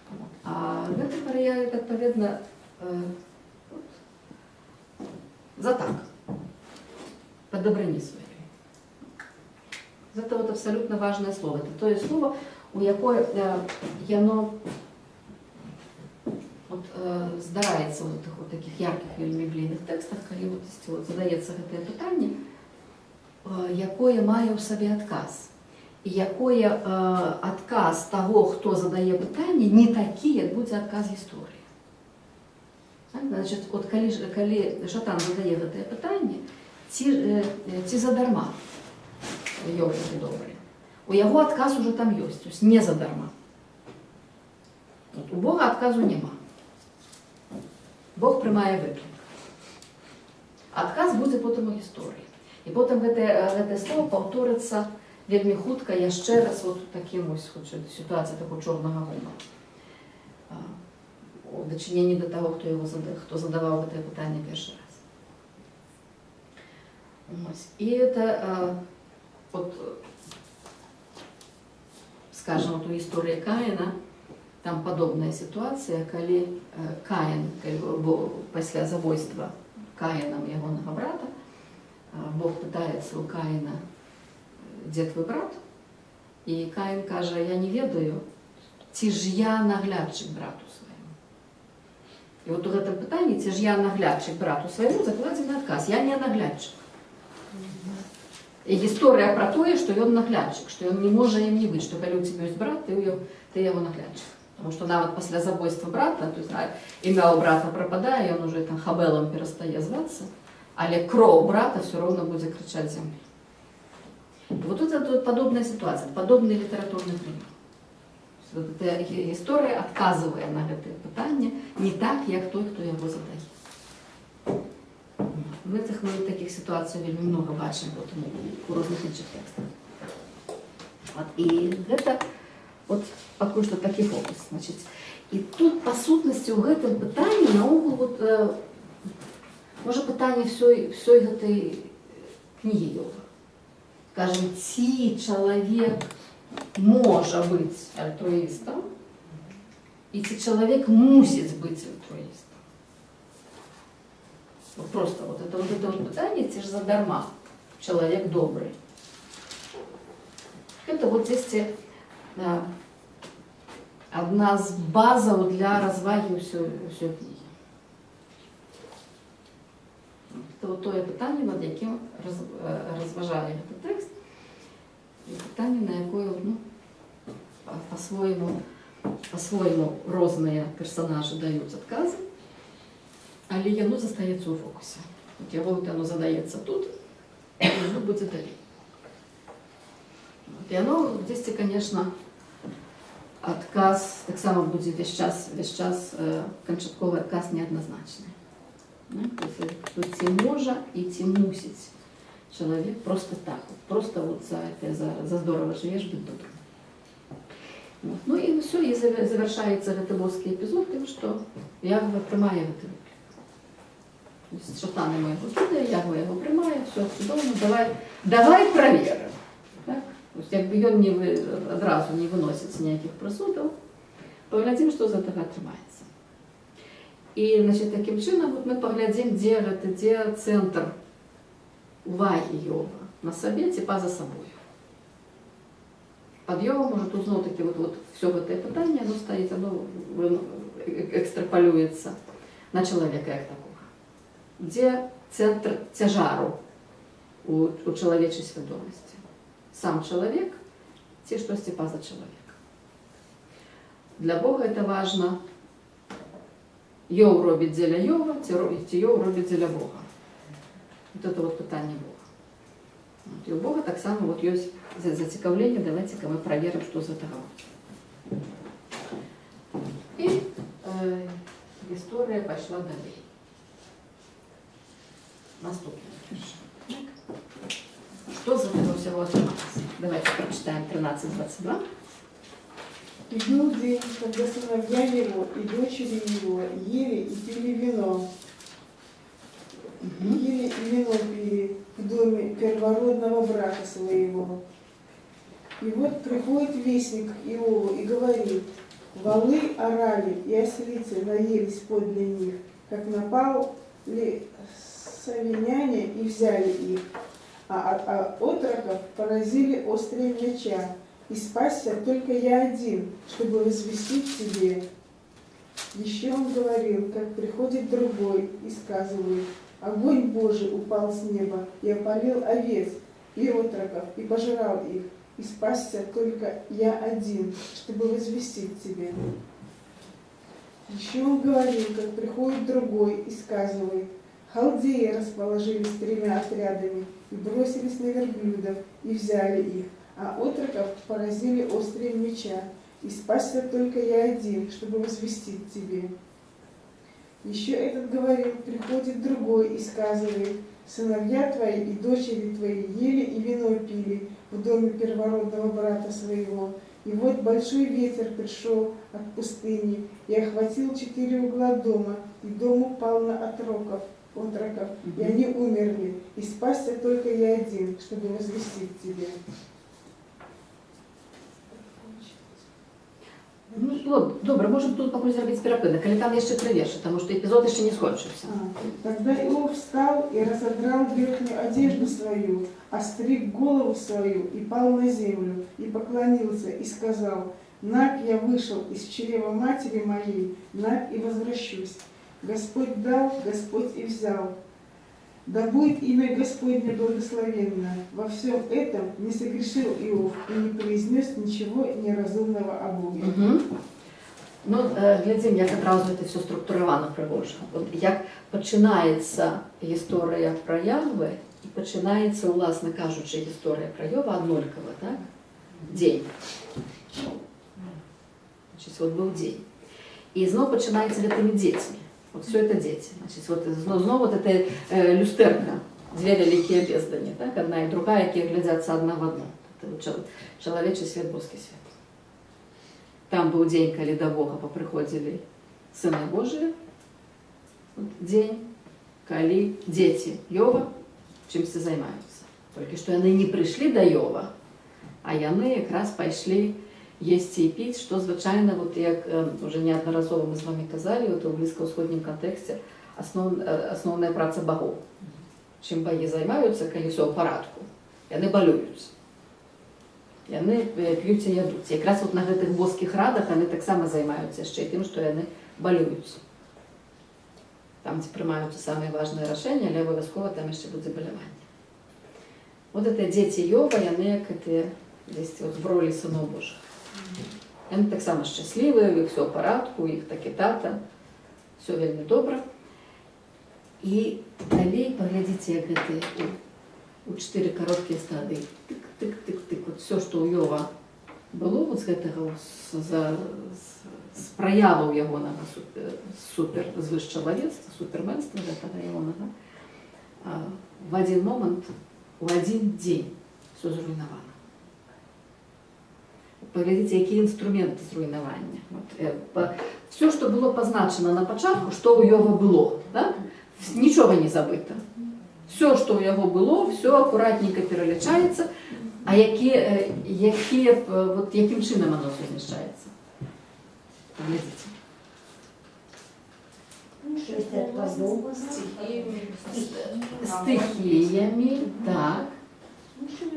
Вот. А гэта варыянт, адпаведна, вот, за так, па дабрыні сваёй. Гэта вот абсолютно важное слово. Это тое слово, у якое яно вот, здараецца ў тых вот такіх яркіх вельмі біблійных тэкстах, калі вот, вот задаецца гэтае пытанне, якое мае ў сабе адказ. І якое адказ таго, хто задае пытанне, не такі, як будзе адказ гісторыі. Так? Значит, от калі шатан задае гэтае пытанне, ці задарма Ёў такі добры? У яго адказ ужо там ёсць, то есть не задарма. От у Бога адказу няма. Бог прымае выклік. Адказ будзе потым у гісторыі. І потым гэтае слово паўторыцца вельмі хутка яшчэ раз вот у такім вось, хоць сітуацыя такого чорнага гумару. У дачыненні да таго, хто задаваў гэтае пытанне першы раз. Ось. І это, от, скажем, вот у гісторыі Каіна, там падобная сітуацыя, калі Каін, калі, бо пасля забойства Каінам ягонага брата, Бог пытаецца у Каіна: «Дзе твой брат?» І Каін кажа: «Я не ведаю, ці ж я наглядчык брату свайму?» І от у гэтым пытанні, ці ж я наглядчык брату свайму, закладзены адказ: я не наглядчык. І гісторыя пра тое, што ён наглядчык, што ён не можа ім не быць, што калі ў цябе ёсць брат, ты яго наглядчык. Потому что нават пасля забойства брата, то есть, імя ў брата прападае, ён уже там Хабелам перастае звацца, але кроў брата все роўна будзе крычаць зямлі. І вот тут это вот падобная сітуацыя, падобны літаратурны прыём. Вот эта гісторыя адказвае на гэтае пытанне не так, як той, хто яго задае. Мы такіх сітуацый вельмі много бачым потым у розных іншых тэкстах. Вот, і гэта вот пакуль што такі фокус. Значит, і тут па сутнасці ў гэтым пытанні наогул вот, можа, пытанне всёй гэтай кнігі Ёва. Скажем, ці чалавек можа быць альтруістам і ці чалавек мусіць быць альтруістам. Вот просто вот это вот пытанне, ці ж задарма чалавек добры. Это вот дзесьці адна з базаў для развагі ўсёй кнігі. Это вот тое пытанне, над якім разважае гэты тэкст, і пытанне, на якое, ну, по-свойму розныя персонажы даюць адказы, але яно застаецца ў фокусе. Вот яго вот яно задаецца тут, і яно будзе далей. Вот, і яно дзесьці, конечно, адказ таксама будзе весь час, канчатковы адказ неадназначны. Ну, то есть, тут ці можа і ці мусіць чалавек просто так, вот, просто вот за, это, за здорово живешь, быць добрым. Вот. Ну і ўсё, і завяршаецца гэты боскі эпізод тым, што Ягве прымае гэты выклік. То есть шатан яму яго кідае, Ягве яго прымае, усё цудоўна, давай, давай праверым. Так? То есть, як бы ён адразу не выносіць ніякіх прысудаў, паглядзім, што з гэтага атрымаецца. І, значит, такім чынам вот мы паглядзім, дзе гэта, дзе цэнтр увагі Ёва, на сабе ці па-за сабою. Пад Ёвам можа тут зноў такі вот усё гэтае пытанне, оно стаіць, оно экстраполюецца на чалавека як такога. Дзе цэнтр цяжару у чалавечай свядомасці? Сам чалавек ці штосьці па-за чалавека? Для Бога это важна. Ёў робіць дзеля Ёва, ці Ёў робіць дзеля Бога. Вот это вот пытанне Бога. Вот. І у Бога таксама вот ёсць зацікаўленне, давайте-ка мы праверым, што з гэтага будзе. І гісторыя пайшла далей. Наступны верш. Так. Што з гэтага ўсяго атрымалася? Давайте прачытаем 13.22. И был день, когда сыновья его и дочери его ели и пили вино. Ели и вино пили в доме первородного брата своего. И вот приходит вестник к Иову и говорит: волы орали и ослицы наелись подле них, как напали савиняне и взяли их, а отроков поразили острием меча. И спасся только я один, чтобы возвестить тебе. Еще он говорил, как приходит другой и сказывает: огонь Божий упал с неба и опалил овец и отроков и пожрал их. И спасся только я один, чтобы возвестить тебе. Еще он говорил, как приходит другой и сказывает: халдеи расположились тремя отрядами и бросились на верблюдов и взяли их, а отроков поразили острием меча, и спасся только я один, чтобы возвестить тебе. Еще этот говорил, приходит другой и сказывает: сыновья твои и дочери твои ели и вино пили в доме первородного брата своего. И вот большой ветер пришел от пустыни и охватил четыре угла дома, и дом упал на отроков, и они умерли, и спасся только я один, чтобы возвестить тебе. Ну, вот, добра, можам тут пакуль зрабіць перапынак, але там яшчэ тры вершы, таму што эпізод яшчэ не скончыўся. Тогда Иов встал и разодрал верхнюю одежду свою, остриг голову свою и пал на землю, и поклонился, и сказал: Наг я вышел из чрева матери моей, наг и возвращусь. Господь дал, Господь и взял. Да будет имя Господне благословенно. Во всем этом не согрешил Иов и не произнес ничего неразумного о Боге. Угу. Ну, глядзім, як адразу это все структуравана прыгожа. Вот як пачынаецца гісторыя пра Ягве і пачынаецца, уласна кажучы, гісторыя пра Ёва аднолькава, так? Дзень. Значит, вот быў дзень. І зноў пачынаецца гэтымі дзецьмі. Вот все это дети. Значит, вот зноў вот это люстэрка, дзве вялікія бездані, так? Адна і другая, якія глядзяцца адна в адну. Это вот чалавечы свет, боскі свет. Там быў дзень, калі да Бога папрыходзілі сыны Божыя. Вот дзень, калі дзеці Ёва чымсьці займаюцца. Толькі што яны не прыйшлі да Ёва, а яны якраз пайшлі есці і піць, што звычайна, вот як уже неаднаразова мы з вами казалі, вот у блізкаўсходнім кантэксце асноўная праца багоў. Чым багі займаюцца, калі ўсё ў парадку? Яны балююць. Яны п'юць і ядуць. Якраз вот на гэтых боскіх радах яны таксама займаюцца яшчэ і тым, што яны балююць. Там, дзе прымаюцца самыя важныя рашэнні, але абавязкова там яшчэ будзе баляванне. Вот это дзеці Ёва, яны як гэтыя дзесьці вот в ролі сыноў Божых. Яны таксама шчаслівыя, у іх всё ў парадку, у іх такі тата, всё вельмі добра. І далей паглядзіце, як гэты у чатыры кароткія стадыі. Тык, тык, тык, тык. Вот всё, што ў Ёва было вот з гэтага з праяваў ягонага супер звышчалавецтва, суперменства гэтага ягонага, в адзін момант, у адзін дзень всё зруйнавана. Паглядзіце, якія інструменты зруйнавання. Вот, усё, што было пазначана на пачатку, што ў Ёва было, да? Нічога не забыта. Усё, што ў яго было, усё акуратненька пералічаецца. А вот якім чынам яно ўсё знішчаецца? Паглядзіце. То есть отвоевано. Стихиями. Стыхіямі, так.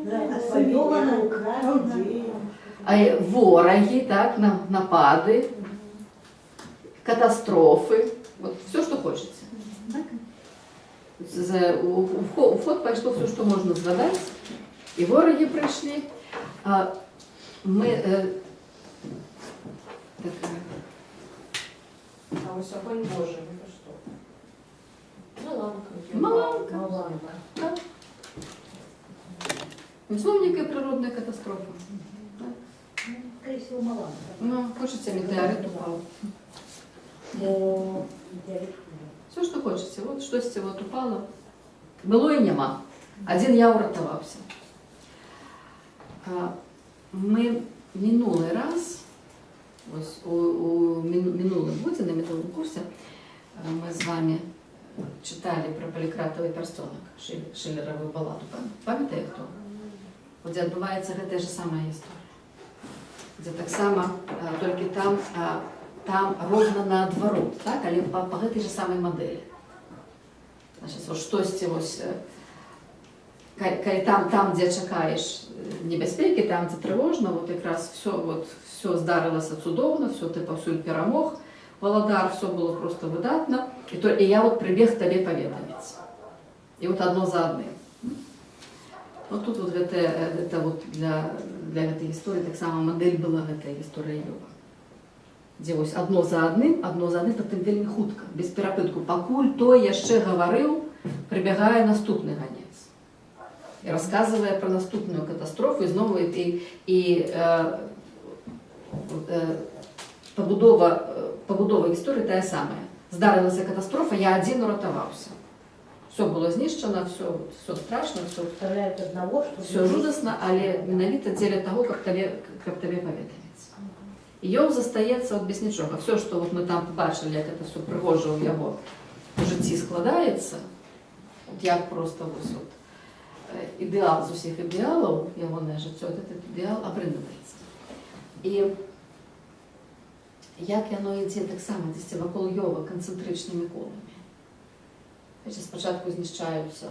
Да, отвоевано, украдено. Халдеям. А ворагі, так, напады, катастрофы, вот усё, што хочаце. Так? У ход пайшло ўсё, што можна згадаць. І ворагі прыйшлі. А, мы, так, А вось огонь Божий, это что? Маланка. Маланка. Маланка. Так. Зноў нейкая прыродная катастрофа. Скорее всего, Маланка. Ну, хочаце, метэарыт упаў. О, метеорит хуже. Усё, што хочаце. Вот штосьці вот упала. Было і няма. Адзін я ўратаваўся. Мы мінулы раз, вось у мінулым годзе, на мінулым курсе, мы з вамі чыталі пра Палікратавы пярсцёнак, Шылераву баладу. Памятае хто? Вот дзе адбываецца гэтая ж самая гісторыя. Дзе таксама, толькі там роўна наадварот, так? Але па гэтай же самай мадэлі. Значыць, вот штосьці вось, калі там, дзе чакаеш небяспекі, там, дзе трывожна, вот якраз усё, вот, усё здарылася цудоўна, усё, ты паўсюль перамог, валадар, усё было проста выдатна, і я вот прыбег табе паведаміць. І вот адно за адным. Вот тут вот гэта вот для гэтай гісторыі таксама мадэль была гэтая гісторыя Ёва. Дзе вось адно за адным, прытым вельмі хутка, без перапынку. Пакуль той яшчэ гаварыў, прыбягае наступны ганец. І расказвае пра наступную катастрофу, і знову і пабудова гісторыі тая самая. Здарылася катастрофа, я адзін уратаваўся. Усё было знішчана, усё страшна, усё Вставляют одного, чтобы... усё жудасна, але менавіта дзеля таго, каб табе паведаміць. І Ёў застаецца от без нічога. Усё, што вот мы там пабачылі, як это ўсё прыгожа ў яго у жыцці складаецца, от як проста вось от, ідэал з усіх ідэалаў, ягонае жыццё, от этот ідэал абрынваецца. І як яно ідзе таксама дзесьці вакол Ёва канцэнтрычнымі коламі. Значыць, спачатку знішчаюцца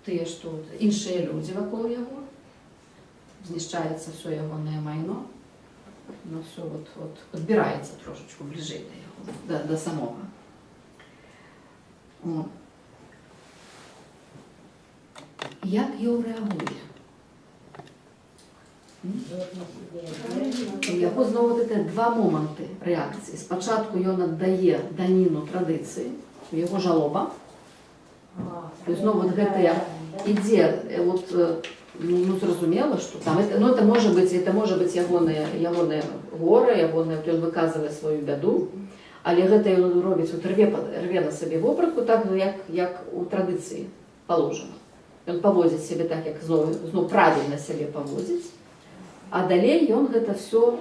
тыя, што от іншыя людзі вакол яго, знішчаецца ўсё ягонае майно, но ўсё вот падбіраецца трошачку бліжэй да яго, да самога. О. Як Ёў рэагуе? Берет на себе. У яго зноў вот это два моманты рэакцыі. Спачатку ён аддае даніну традыцыі, у яго жалоба. То есть, ну, вот гэта ідзе, вот, ну, зразумела, што там, это, ну, это можа быць ягонае гора, ягонае, ён выказвае сваю бяду, але гэта ён робіць, вот, рве на сабе вопратку, так, як у традыцыі положено. Ён паводзіць сябе так, як зноў правільна сябе паводзіць, а далей ён гэта ўсё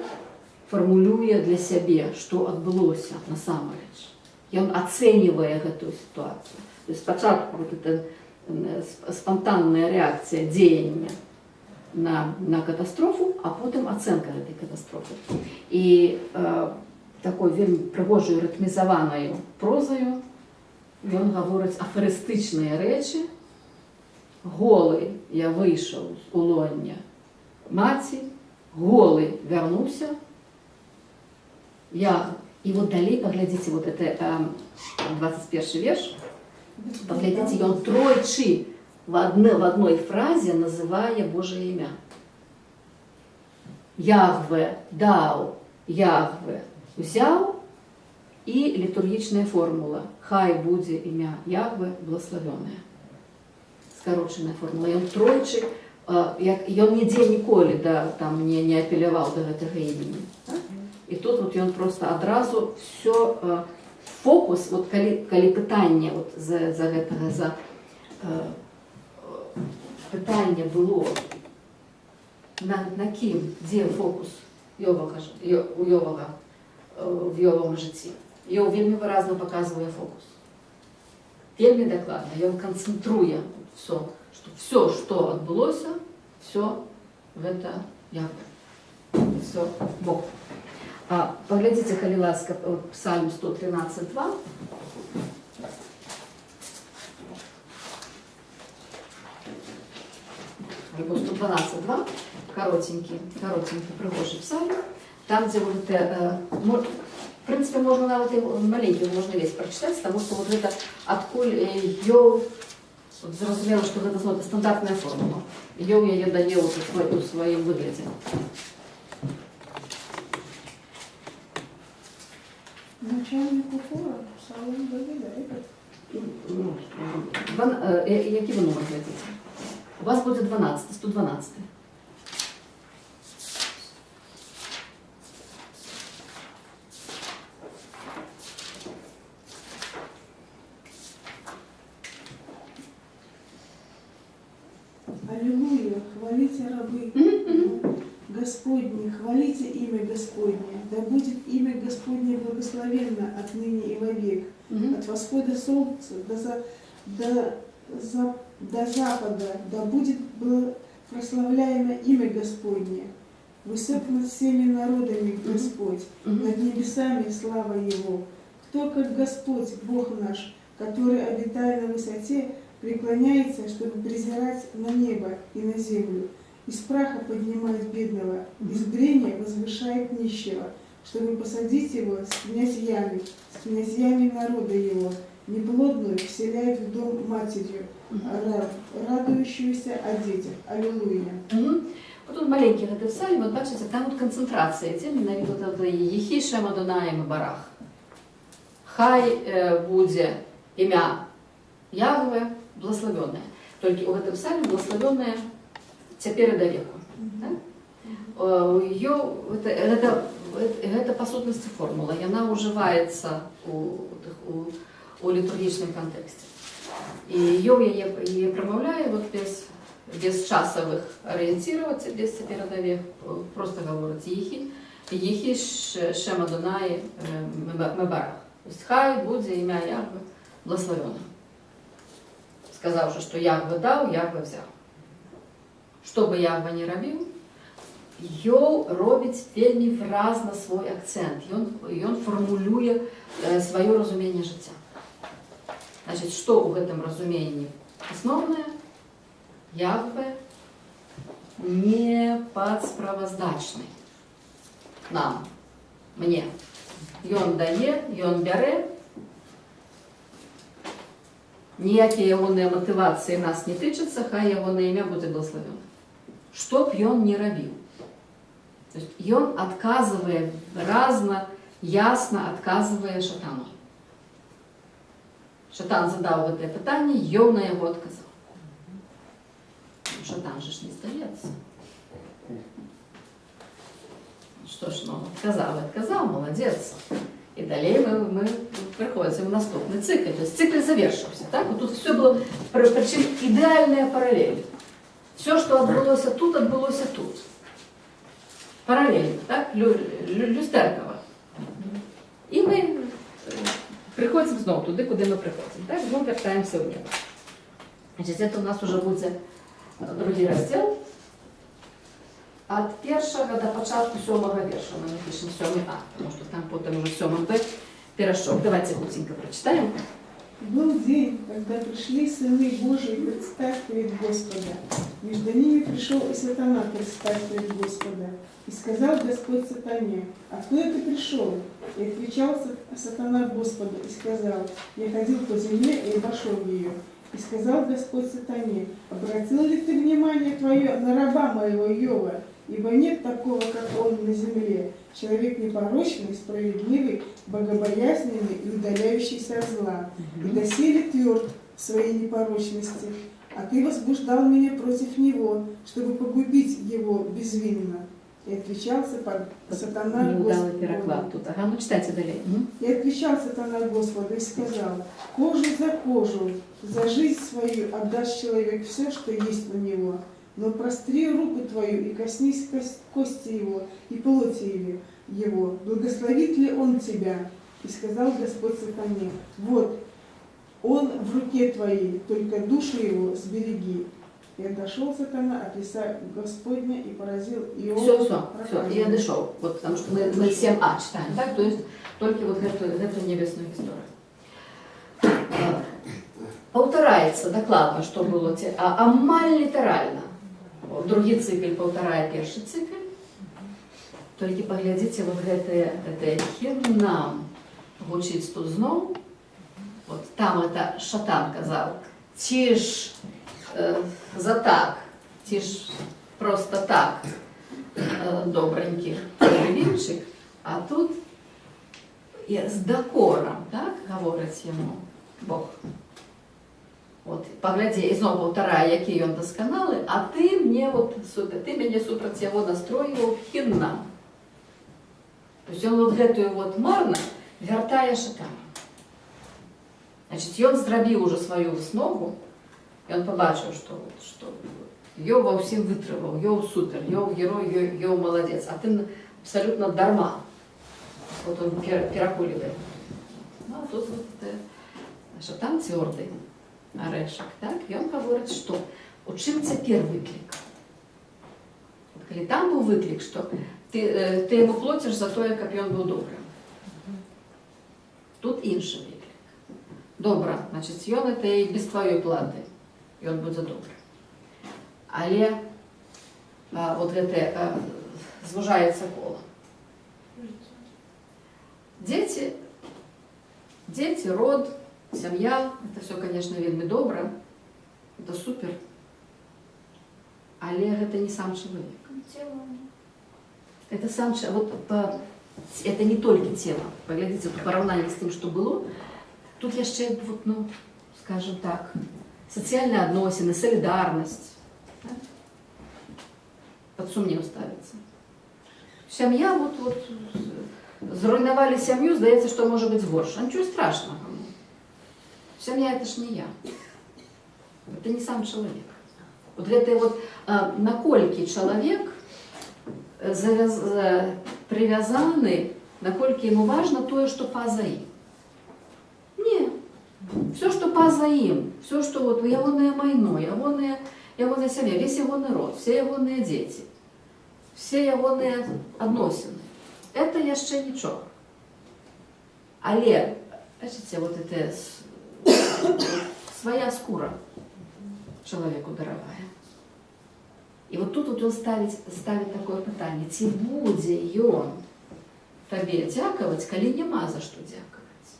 фармулюе для сябе, што адбылося насамрэч. Ён ацэньвае гэтую сітуацыю. То есть спачатку вот эта спантанная рэакцыя дзеяння на катастрофу, а потым ацэнка гэтай катастрофы. І такой вельмі прыгожаю рытмізаванаю прозаю ён гаворыць афарыстычныя рэчы. Голы я выйшаў з улоння маці, голы вярнуўся. І вот далей паглядзіце, вот это 21 верш, паглядзіце, ён тройчы в одной фразе называе Божае імя. Ягве даў, Ягве узяў, і літургічная формула: «Хай будзе імя Ягве благаславёнае». Скарочаная формула. Ён тройчы, як, ён нідзе ніколі, да, там не апеляваў да гэтага імені. Так? І тут вот ён просто адразу ўсё, фокус, вот калі пытанне вот за гэтага, за пытанне было, На кім, дзе фокус Йовага, у Йовага, в Йовым жыцці? Йоў вельмі выразна паказвае фокус. Вельмі дакладна, ён канцэнтруе всё, што всё, што адбылося, всё гэта Ягве. Всё Бог. А, паглядзіце, калі ласка, от Псальм 113.2. Альбо 112.2, кароценькі, кароценькі, прыгожы псальм. Там, дзе вот это, в принципе, можно нават і маленькі, можна весь прачытаць, таму што вот гэта адкуль Йоў, вот зразумела, што гэта зноў стандартная формула. Йоў яе дае у сваім выглядзе. Начальнику хора Псалом Давида. Это Ну, які вы нумар глядзіце? У вас будзе 12, 112. Аллилуйя, хвалите рабы Господни, хвалите имя Господне, да будет имя Господне благословенно отныне и вовек. От восхода солнца до запада, да будет прославляемо имя Господне. Высок над всеми народами Господь, над небесами слава Его. Кто, как Господь, Бог наш, который, обитая на высоте, преклоняется, чтобы призирать на небо и на землю, из праха поднимает бедного, из брения возвышает нищего, чтобы посадить его с князьями народа его, неплодную вселяет в дом матерью, радующуюся о детях. Аллилуйя. Вот тут маленькі гэты псальм, вот бачыце, там вот канцэнтрацыя ідзе менавіта вот это «Ехі шэм Адонай Мебарах». Хай будзе імя Ягве благословённое. Толькі ў гэтым псальме благословённое цяпер і да веку. Так? Гэта па сутнасці формула, яна ўжываецца у літургічным кантэксце. І Йоў яе прамаўляе вот без часавых арыенціраў, без цяпер да веку, просто гаворыць «Ехі, Ехі шэм Адонай Мебарах». То есть хай будзе імя Ягве благословённым. Сказаўшы, што Ягве даў, Ягве взяў. Што бы Ягве не рабіў, Йоў робіць вельмі выразна свой акцэнт. Ён фармулюе сваё разуменне жыцця. Значит, што ў гэтым разуменні асноўнае? Ягве не падсправаздачны нам, мне. Ён дае, ён бярэ. Ніякія ягоныя матывацыі нас не тычацца, хай ягонае імя будзе благословённа. Што б ён не рабіў. То есть ён адказвае выразна, ясна адказвае шатану. Шатан задаў гэтае пытанне, Йоў на яго адказаў. Шатан же ж не здаецца. Што ж, ну, адказаў, адказаў, маладзец. І далей мы прыходзім у наступны цыкл. То есть цыкл завершыўся. Так? Вот тут всё было, прычым ідэальная паралель. Всё, што адбылося тут, адбылося тут. Паралельна, так? Люстэркава. І мы прыходзім зноў туды, куды мы прыходзім. Так? Зноў вяртаемся ў неба. Значит, это у нас уже будзе другі раздзел. Ад першага да пачатку сёмага верша мы напишем сёмы А, потому что там потым уже сёмым Б перайшоў. Давайте хуценька прочитаем. Был день, когда пришли сыны Божии предстать перед Господа. Между ними пришел и сатана предстать перед Господа. И сказал Господь сатане: откуда ты пришел? И отвечал сатана Господу и сказал: я ходил по земле и обошел ее. И сказал Господь сатане: обратил ли ты внимание твое на раба моего Иова? Ибо нет такого, как он на земле, человек непорочный, справедливый, богобоязненный и удаляющийся от зла. И доселе тверд в своей непорочности, а ты возбуждал меня против него, чтобы погубить его безвинно. И отвечал сатана Неудалый Господу. переклад тут. Ага, ну читайте далее. И отвечал сатана Господу и сказал: кожу за кожу, за жизнь свою отдаст человек все, что есть у него. Но простри руку твою и коснись кости его и плоти его. Благословит ли он тебя? И сказал Господь сатане: вот, он в руке твоей, только душу его сбереги. И отошел сатана от лица Господня и поразил Иова Все, все, все, проказой. и отошел. Вот, потому что мы 7а читаем, так? То есть только вот эту небесную историю. Паўтараецца дакладна, што было, амаль літаральна. Другі цыкль паўтарае першы цыкль. Толькі паглядзіце, вот гэтае «хінам» гучыць тут зноў. Вот там это шатан казаў: ці ж за так, ці ж просто так добранькі вінчык, а тут і з дакорам, так, гаворыць яму Бог. Вот, паглядзі, і зноў паўтарае, які ён дасканалы, а ты мне вот, супер, ты мяне супраць яго настройваў хінам. То есть ён вот гэтую вот марна вяртае шатану. Значит, ён зрабіў уже сваю выснову, ён пабачыў, што Ёў ва ўсім вытрываў, Ёў супер, Ёў герой, Ёў маладзец, а ты абсалютна дарма. Вот он перакулівае. Ну, а тут вот шатан цвёрды арэшак, так? Ён гаворыць, што у чым цяпер выклік? Вот калі там быў выклік, што ты яму плоціш за тое, каб ён быў добрым. Тут іншы выклік. Добра, значыць, ён это і без тваёй платы, ён будзе добры. Але вот гэта звужаецца кола. Дзеці, род, сям'я, это все, конечно, вельмі добра, это супер. Але гэта не сам чалавек. Тело. Это Это сам вот это не толькі тело. Паглядзіце, тут параўнанне з тым, што было. Тут яшчэ вот, ну, скажем так, сацыяльныя адносіны, салідарнасць, так? Пад сумнеў ставіцца. Сям'я, вот, зруйнавалі сям'ю, здаецца, што можа быць горш. А ничего страшного. Сям'я — это ж не я. Это не сам чалавек. Вот гэта вот, наколькі чалавек прывязаны, наколькі яму важна тое, што па-за ім. Не. Все, што па-за ім, все, што вот ягонае майно, ягоная сям'я, весь ягоны род, все ягоныя дзеці, все ягоныя адносіны. Это яшчэ нічога. Але, бачыце, вот это свая скура чалавеку дарагая. І вот тут вот ён ставіць такое пытанне: ці будзе ён табе дзякаваць, калі няма за што дзякаваць?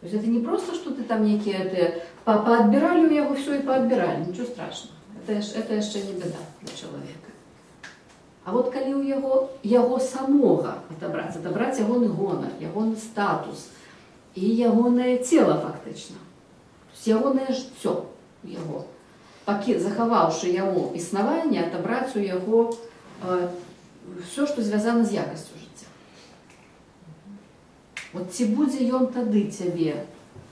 То есть это не просто, что ты там некие это, поотбирали у яго все и поотбирали, ничего страшного. Это яшчэ не беда для чалавека. А вот калі ў яго самога отобраць, отобраць ягоны гонар, ягоны статус і ягонае цело фактычна, то есть ягонае жыццё яго, пакі захаваўшы яму існаванне, отобраць у яго все, што звязана з якасцю жыцця. Вот ці будзе ён тады цябе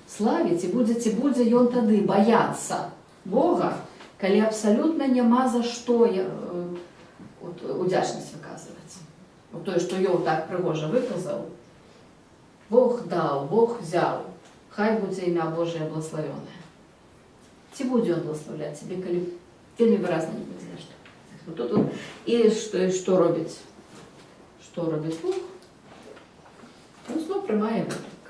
славіць, ці будзе ён тады баяцца Бога, калі абсалютна няма за што от, удзячнасць выказваць. Вот тое, што Ёў так прыгожа выказаў: Бог даў, Бог взяў, хай будзе імя Божае благословённое. Ці будзе ён благословляць цябе, калі вельмі выразна не будзе за што? Вот тут вот, і што робіць? Што робіць Бог? Ён зноў прымае выклік.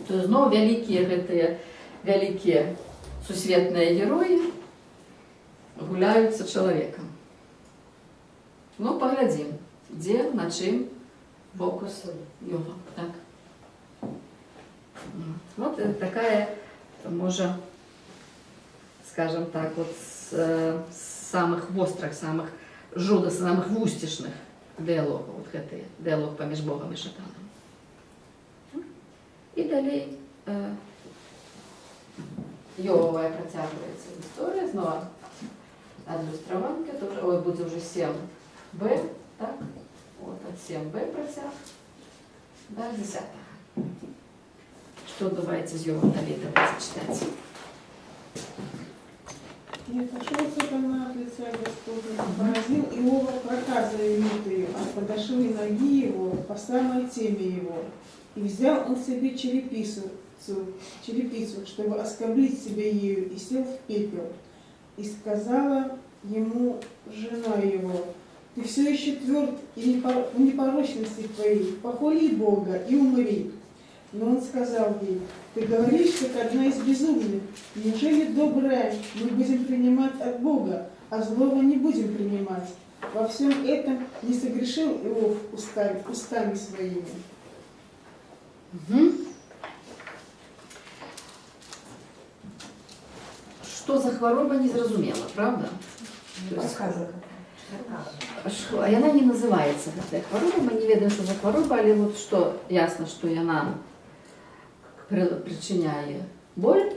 То зноў вялікія гэтыя вялікія сусветныя героі гуляюцца чалавекам. Ну, паглядзім, дзе, на чым фокус Ёва. Так. Вот такая, можа, скажем так, вот з самых вострых, самых жудасных, самых вусцішных дыялогаў, вот гэты дыялог паміж Богам і шатанам. І далей Йовая працягваецца гісторыя, зноў адлюстраванка, это уже, ой, будзе ўжо 7б, так? Вот, ад 7б працяг да 10. Што адбываецца з Йовам далей, давайте чытаць. И отошел сатана от лица Господня, и поразил Иова проказою лютою от подошвы ноги его по самой теме его. И взял он себе черепицу, чтобы оскоблить себя ею, и сел в пепел. И сказала ему жена его: «Ты все еще тверд и в непорочности твоей, похули Бога и умри». Но он сказал ей: «Ты говоришь, как одна из безумных. Неужели доброе мы будем принимать от Бога, а злого не будем принимать?» Во всем этом не согрешил Иов устами своими. Угу. Што за хвароба, незразумела, правда? То есть, Проказа. А яна не называецца, гэтая хвароба, мы не ведаем, што за хвароба, але вот што ясна, што яна прычыняе боль,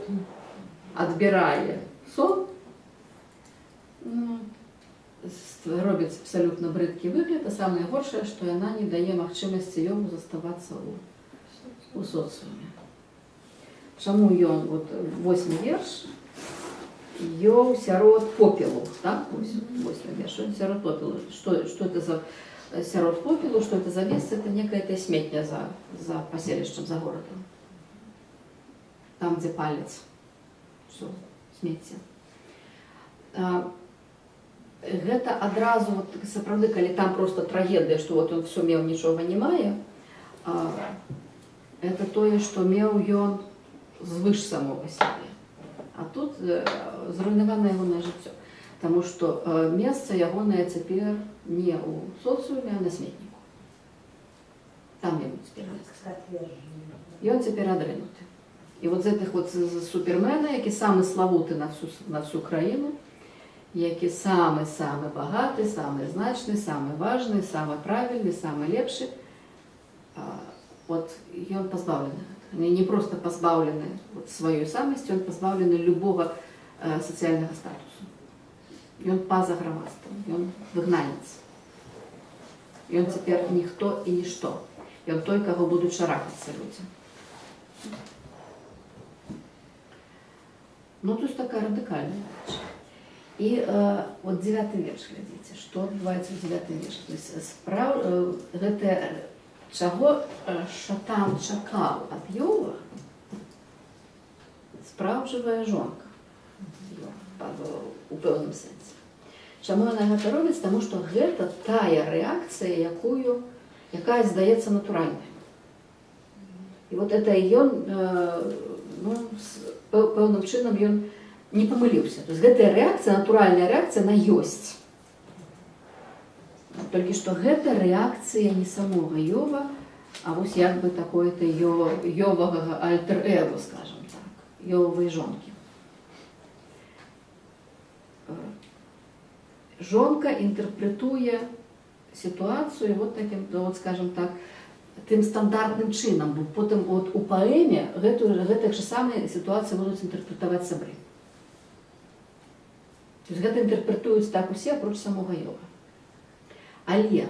адбірае сон, робіць абсалютна брыдкі выгляд, а самае горшае, што яна не дае магчымасці Ёву заставацца у соцыуме. Чаму ён, вот восьмы верш, Ёў сярод попелу, так? Вось, восьмы верш, ён сярод попелу. Што это за сярод попелу, што это за месца? Это некая это сметня за паселішчам, за горадам. Там, дзе паляць. Всё, смецце. Гэта адразу, вот, сапраўды, калі там просто трагедыя, што вот ён всё меў, нічога не мае, это тое, што меў ён звыш самога сябе. А тут зруйнавана ягонае жыццё. Таму што месца ягонае цяпер не ў соцыуме, а на сметніку. Там яму цяпер месца. Отверженный. Ён цяпер адрынуты. І вот з гэтых вот з супермена, які самы славуты на всю краіну, які самы-самы багаты, самы значны, самы важны, самы правільны, самы лепшы, вот ён пазбаўлены гэтага. Не проста пазбаўлены вот сваёй самасці, ён пазбаўлены любога сацыяльнага статусу. Ён па-за грамадствам, ён выгнанец. Ён цяпер ніхто і нішто. Ён той, каго будуць шарахацца людзі. Ну, то есть такая радыкальная рэч. І вот дзевяты верш, глядзіце, што адбываецца ў дзевятым вершы. То есть гэта, чаго шатан чакаў ад Ёва, спраўджвае жонка Ёва, у пэўным сэнсе. Чаму яна гэта робіць? Таму што гэта тая рэакцыя, якая здаецца натуральнай. І вот это ён, ну, пэўным чынам ён не памыліўся. То есть гэтая рэакцыя, натуральная рэакцыя, она ёсць. Толькі што гэта рэакцыя не самога Ёва, а вось як бы такое-то Ёвага альтер-эго, скажем так, Ёвавай жонкі. Жонка інтэрпрэтуе сітуацыю вот таким, ну, вот, скажем так, тым стандартным чынам, бо потым от у паэме гэтых жа самыя сітуацыі будуць інтэрпрэтаваць сябры. То есть гэта інтэрпрэтуюць так усе, апроч самога Ёва. Але,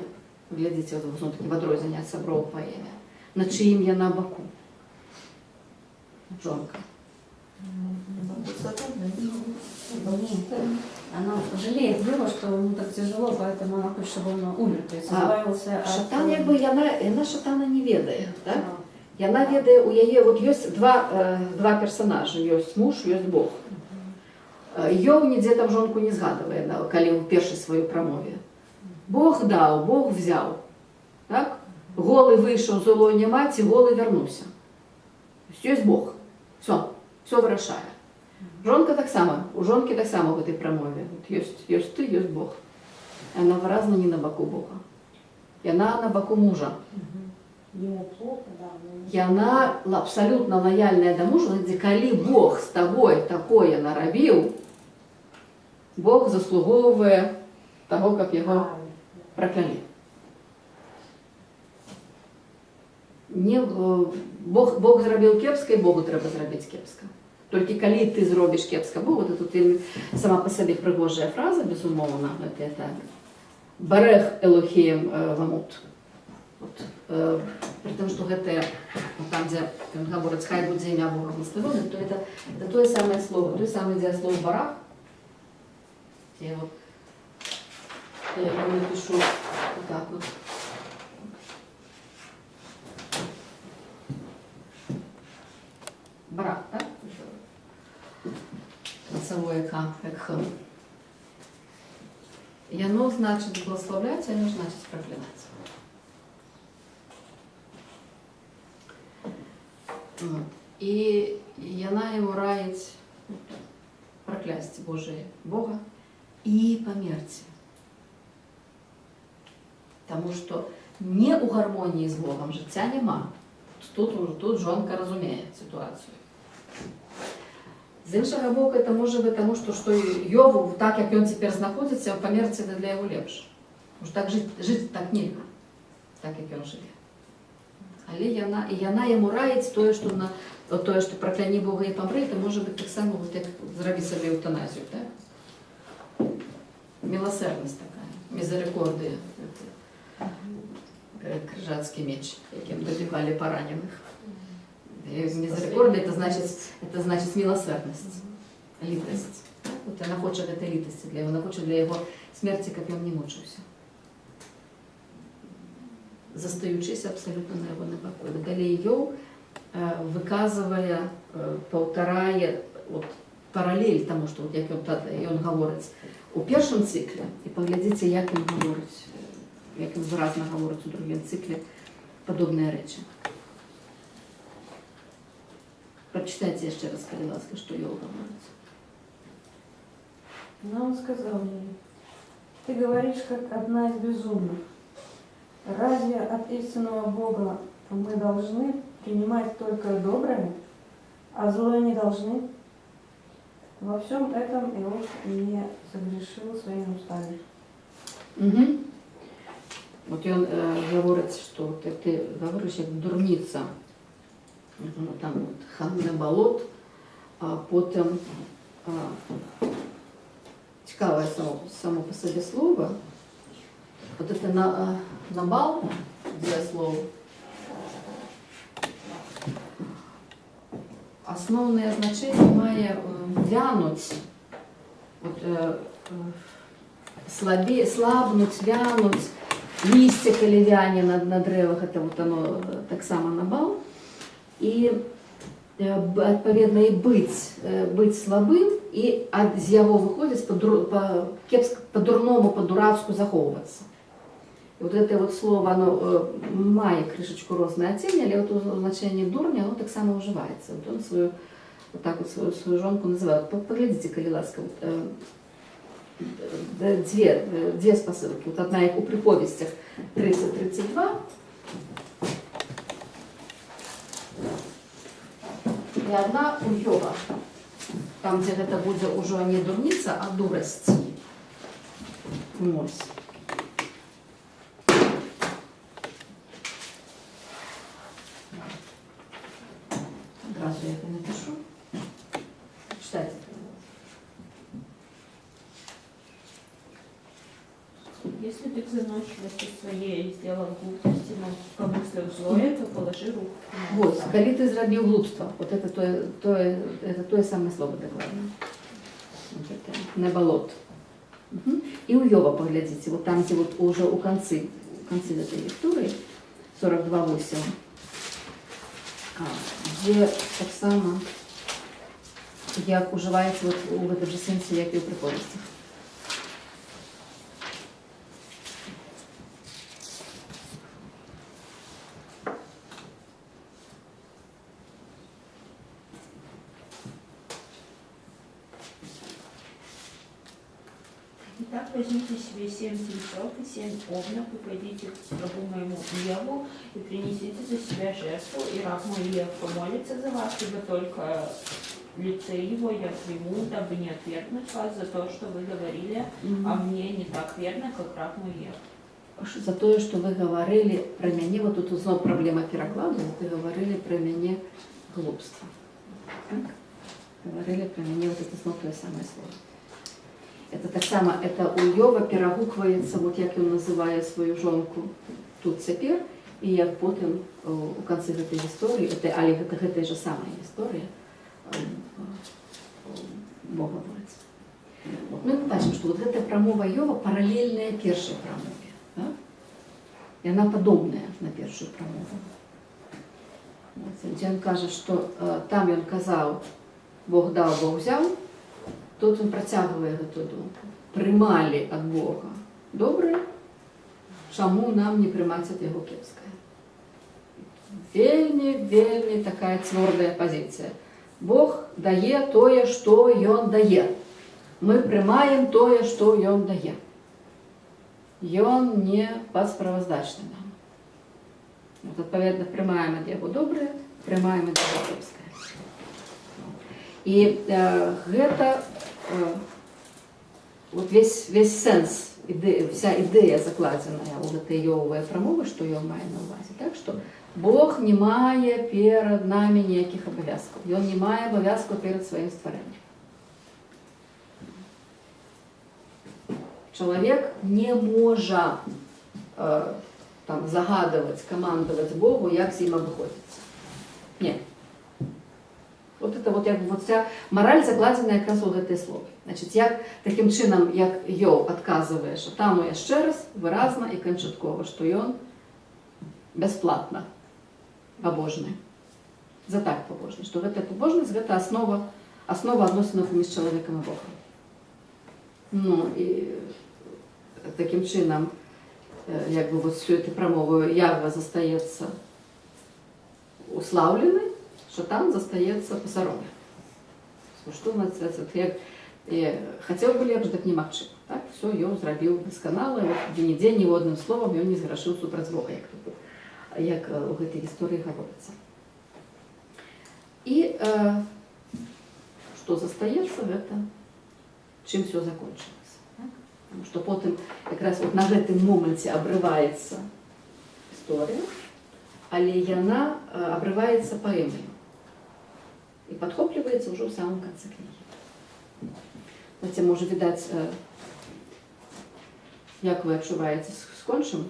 глядзіце, вот, зноў-такі в адрозненне ад сяброў у паэме, на чыім яна баку? Жонка. Она жалеет Йова, что ему так тяжело, поэтому она хочет, чтобы он умер, то есть избавился от... Шатан, як бы, яна шатана не ведае, так? Да. Яна ведае, у яе вот ёсць два персонажа, ёсць муж, ёсць Бог. Ёў нідзе там жонку не згадвае, да, калі ў першай сваёй прамове. Бог даў, Бог взяў. Так? Голы выйшаў з улоння маці, голы вярнуўся. Ёсць Бог. Всё, всё вырашае. Жонка таксама, у жонкі таксама ў гэтай прамове. Вот ёсць ты, ёсць Бог. Яна выразна не на баку Бога. Яна на баку мужа. Ему плохо, да. Но Яна абсалютна лаяльная да мужа, дзе калі Бог з табой такое нарабіў, Бог заслугоўвае таго, каб яго праклялі. Не, Бог зрабіў кепска, і Богу трэба зрабіць кепска. Толькі калі ты зробіш кепска Богу, то тут вельмі сама па сабе прыгожая фраза, безумоўна, гэта это барэх Элохеем вамут. Вот, при том, што гэтае, ну, там, дзе ён гаворыць, хай будзе імя Бога благаслаўлённым, то это тое самае слово, той самы дзеяслоў барах, Я его напишу вот так вот. Брат, так? Концевое К, як Х. Яно значыць благаслаўляць, а яно значыць праклінаць. Вот. І яна яму раіць праклясці Божае Бога і памерці. Таму што не ў гармоніі з Богам жыцця няма. Тут жонка разумее сітуацыю. З іншага боку, это можа быць таму, што Ёву, так як ён цяпер знаходзіцца, памерці это для яго лепш. Уж так жыць так нельга, так як ён жыве. Але яна яму раіць тое, што на, тое, што пракляні Бога і памры, это можа быць таксама вот як зрабі сабе эўтаназію, так? Міласэрнасць такая, мізерыкордыя. Крыжацкі меч, якім дабівалі параненых. Мізерыкордыя, это значыць міласэрнасць, літасць. Так? Вот яна хоча гэтай літасці для яго, яна хоча для яго смерці, каб ён не мучыўся. Застаючыся абсалютна на ягоным баку. Далей Ёў выказвае, паўтарае вот, паралель таму, што вот, як ён гаворыць у першым цыкле, і паглядзіце, як ён гаворыць, як ён выразна гаворыць у другім цыкле падобныя рэчы. Прачытайце яшчэ раз, калі ласка, што Ёў гаворыць. Но он сказал ей: ты говоришь, как одна из безумных. Разве от истинного Бога мы должны принимать только доброе, а злое не должны? Во всем этом Иов не согрешил своими устами. Угу. Вот ён гаворыць, што ты гаворыш як дурніца. Ну, там вот, хан Небалот, а потым цікавае само по сабе слово. Вот это набал, слово. Асноўнае значэнне мае вянуць, вот, слабе, слабнуць, вянуць, лісце, калі вяне на дрэвах, это вот оно таксама набал. І адпаведна і быць слабым, і з яго выходзіць кепска, па-дурному, па-дурацку захоўвацца. І вот это вот слово, оно мае крышачку рознае адценне, але вот у значэнні дурня оно таксама ўжываецца. Вот он свою, вот так вот свою жонку называе. Паглядзіце, калі ласка, вот, дзве спасылкі. Вот одна як у прыповесцях 30-32, і одна у Йова, там, дзе гэта будзе ўжо не дурніца, а дурасць. Ось. Адразу я это напишу. Читайте. Если ты в заносчивости своей сделал глупости, но помыслил злое, то положи руку на Вот, уста. калі ты зрабіў глупства, вот это это тое самае слово дакладна. Вот это небалот. Угу. І ў Йова паглядзіце, вот там, дзе вот уже у канцы этой гісторыі 42.8, дзе таксама як ужываецца вот у гэтым жа сэнсе, як і ў прыповесцях. Итак, возьмите себе 7 тельцов и 7 овнов, и пойдите к рабу моему Иову, и принесите за себя жертву, и раб мой Иов помолится за вас, ибо только лице его я приму, дабы не отвергнуть вас за то, что вы говорили о мне не так верно, как раб мой Иов. За тое, што вы гаварылі пра мяне, вот тут зноў праблема перакладу, вы гаварылі пра мяне глупства. Так? Гаварылі пра мяне, вот это зноў тое самае слово. Это таксама, это у Йова перагукваецца, вот як ён называе сваю жонку тут цяпер, і як потым у канцы гэтай гісторыі, это, але гэта гэтая же самая гісторыя, Бог гаворыць. Вот. Ну, і мы бачым, што вот вот гэта прамова Ёва паралельная першай прамове. Так? Яна падобная на першую прамову. Вот, дзе ён кажа, што там ён казаў: «Бог даў, Бог узяў», тут ён працягвае гэтую думку. Прымалі ад Бога добрае, чаму нам не прымаць ад яго кепскае? Вельмі, вельмі такая цвёрдая пазіцыя. Бог дае тое, што ён дае. Мы прымаем тое, што ён дае. Ён не падсправаздачны нам. Вот, адпаведна, прымаем ад яго добрае, прымаем ад яго кепскае. І гэта вот весь сэнс, ідэя, вся ідэя, закладзеная ў гэтай Ёвавай прамовы, што ён мае на ўвазе, так, што Бог не мае перад намі ніякіх абавязкаў. Ён не мае абавязкаў перад сваім стварэннем. Чалавек не можа там загадваць, камандаваць Богу, як з ім абыходзіцца. Не. Вот это вот, як бы, вот вся мараль закладзена якраз у гэтыя словы. Значит, як такім чынам, як Ёў адказвае шатану яшчэ раз выразна і канчаткова, што ён бясплатна пабожны. За так пабожны, што гэтая пабожнасць — гэта аснова адносінаў паміж чалавекам і Богам. Ну і такім чынам, як бы, вот всю эту прамову Ягва застаецца услаўлены, шатан застаецца пасаромлены. Што называется, як хацеў бы лепш, дык немагчыма. Так? Всё, Ёў зрабіў дасканала, вот дзе-нідзе ніводным словам ён не зграшыў супраць Бога, як, тут, як у гэтай гісторыі гаворыцца. І што застаецца, гэта чым всё закончылася. Так? Таму што потым якраз вот на гэтым моманце абрываецца гісторыя, але яна абрываецца паэмай і падхопліваецца ўжо ў самым канцы кнігі. Знаете, можа, відаць, як вы адчуваеце, скончым?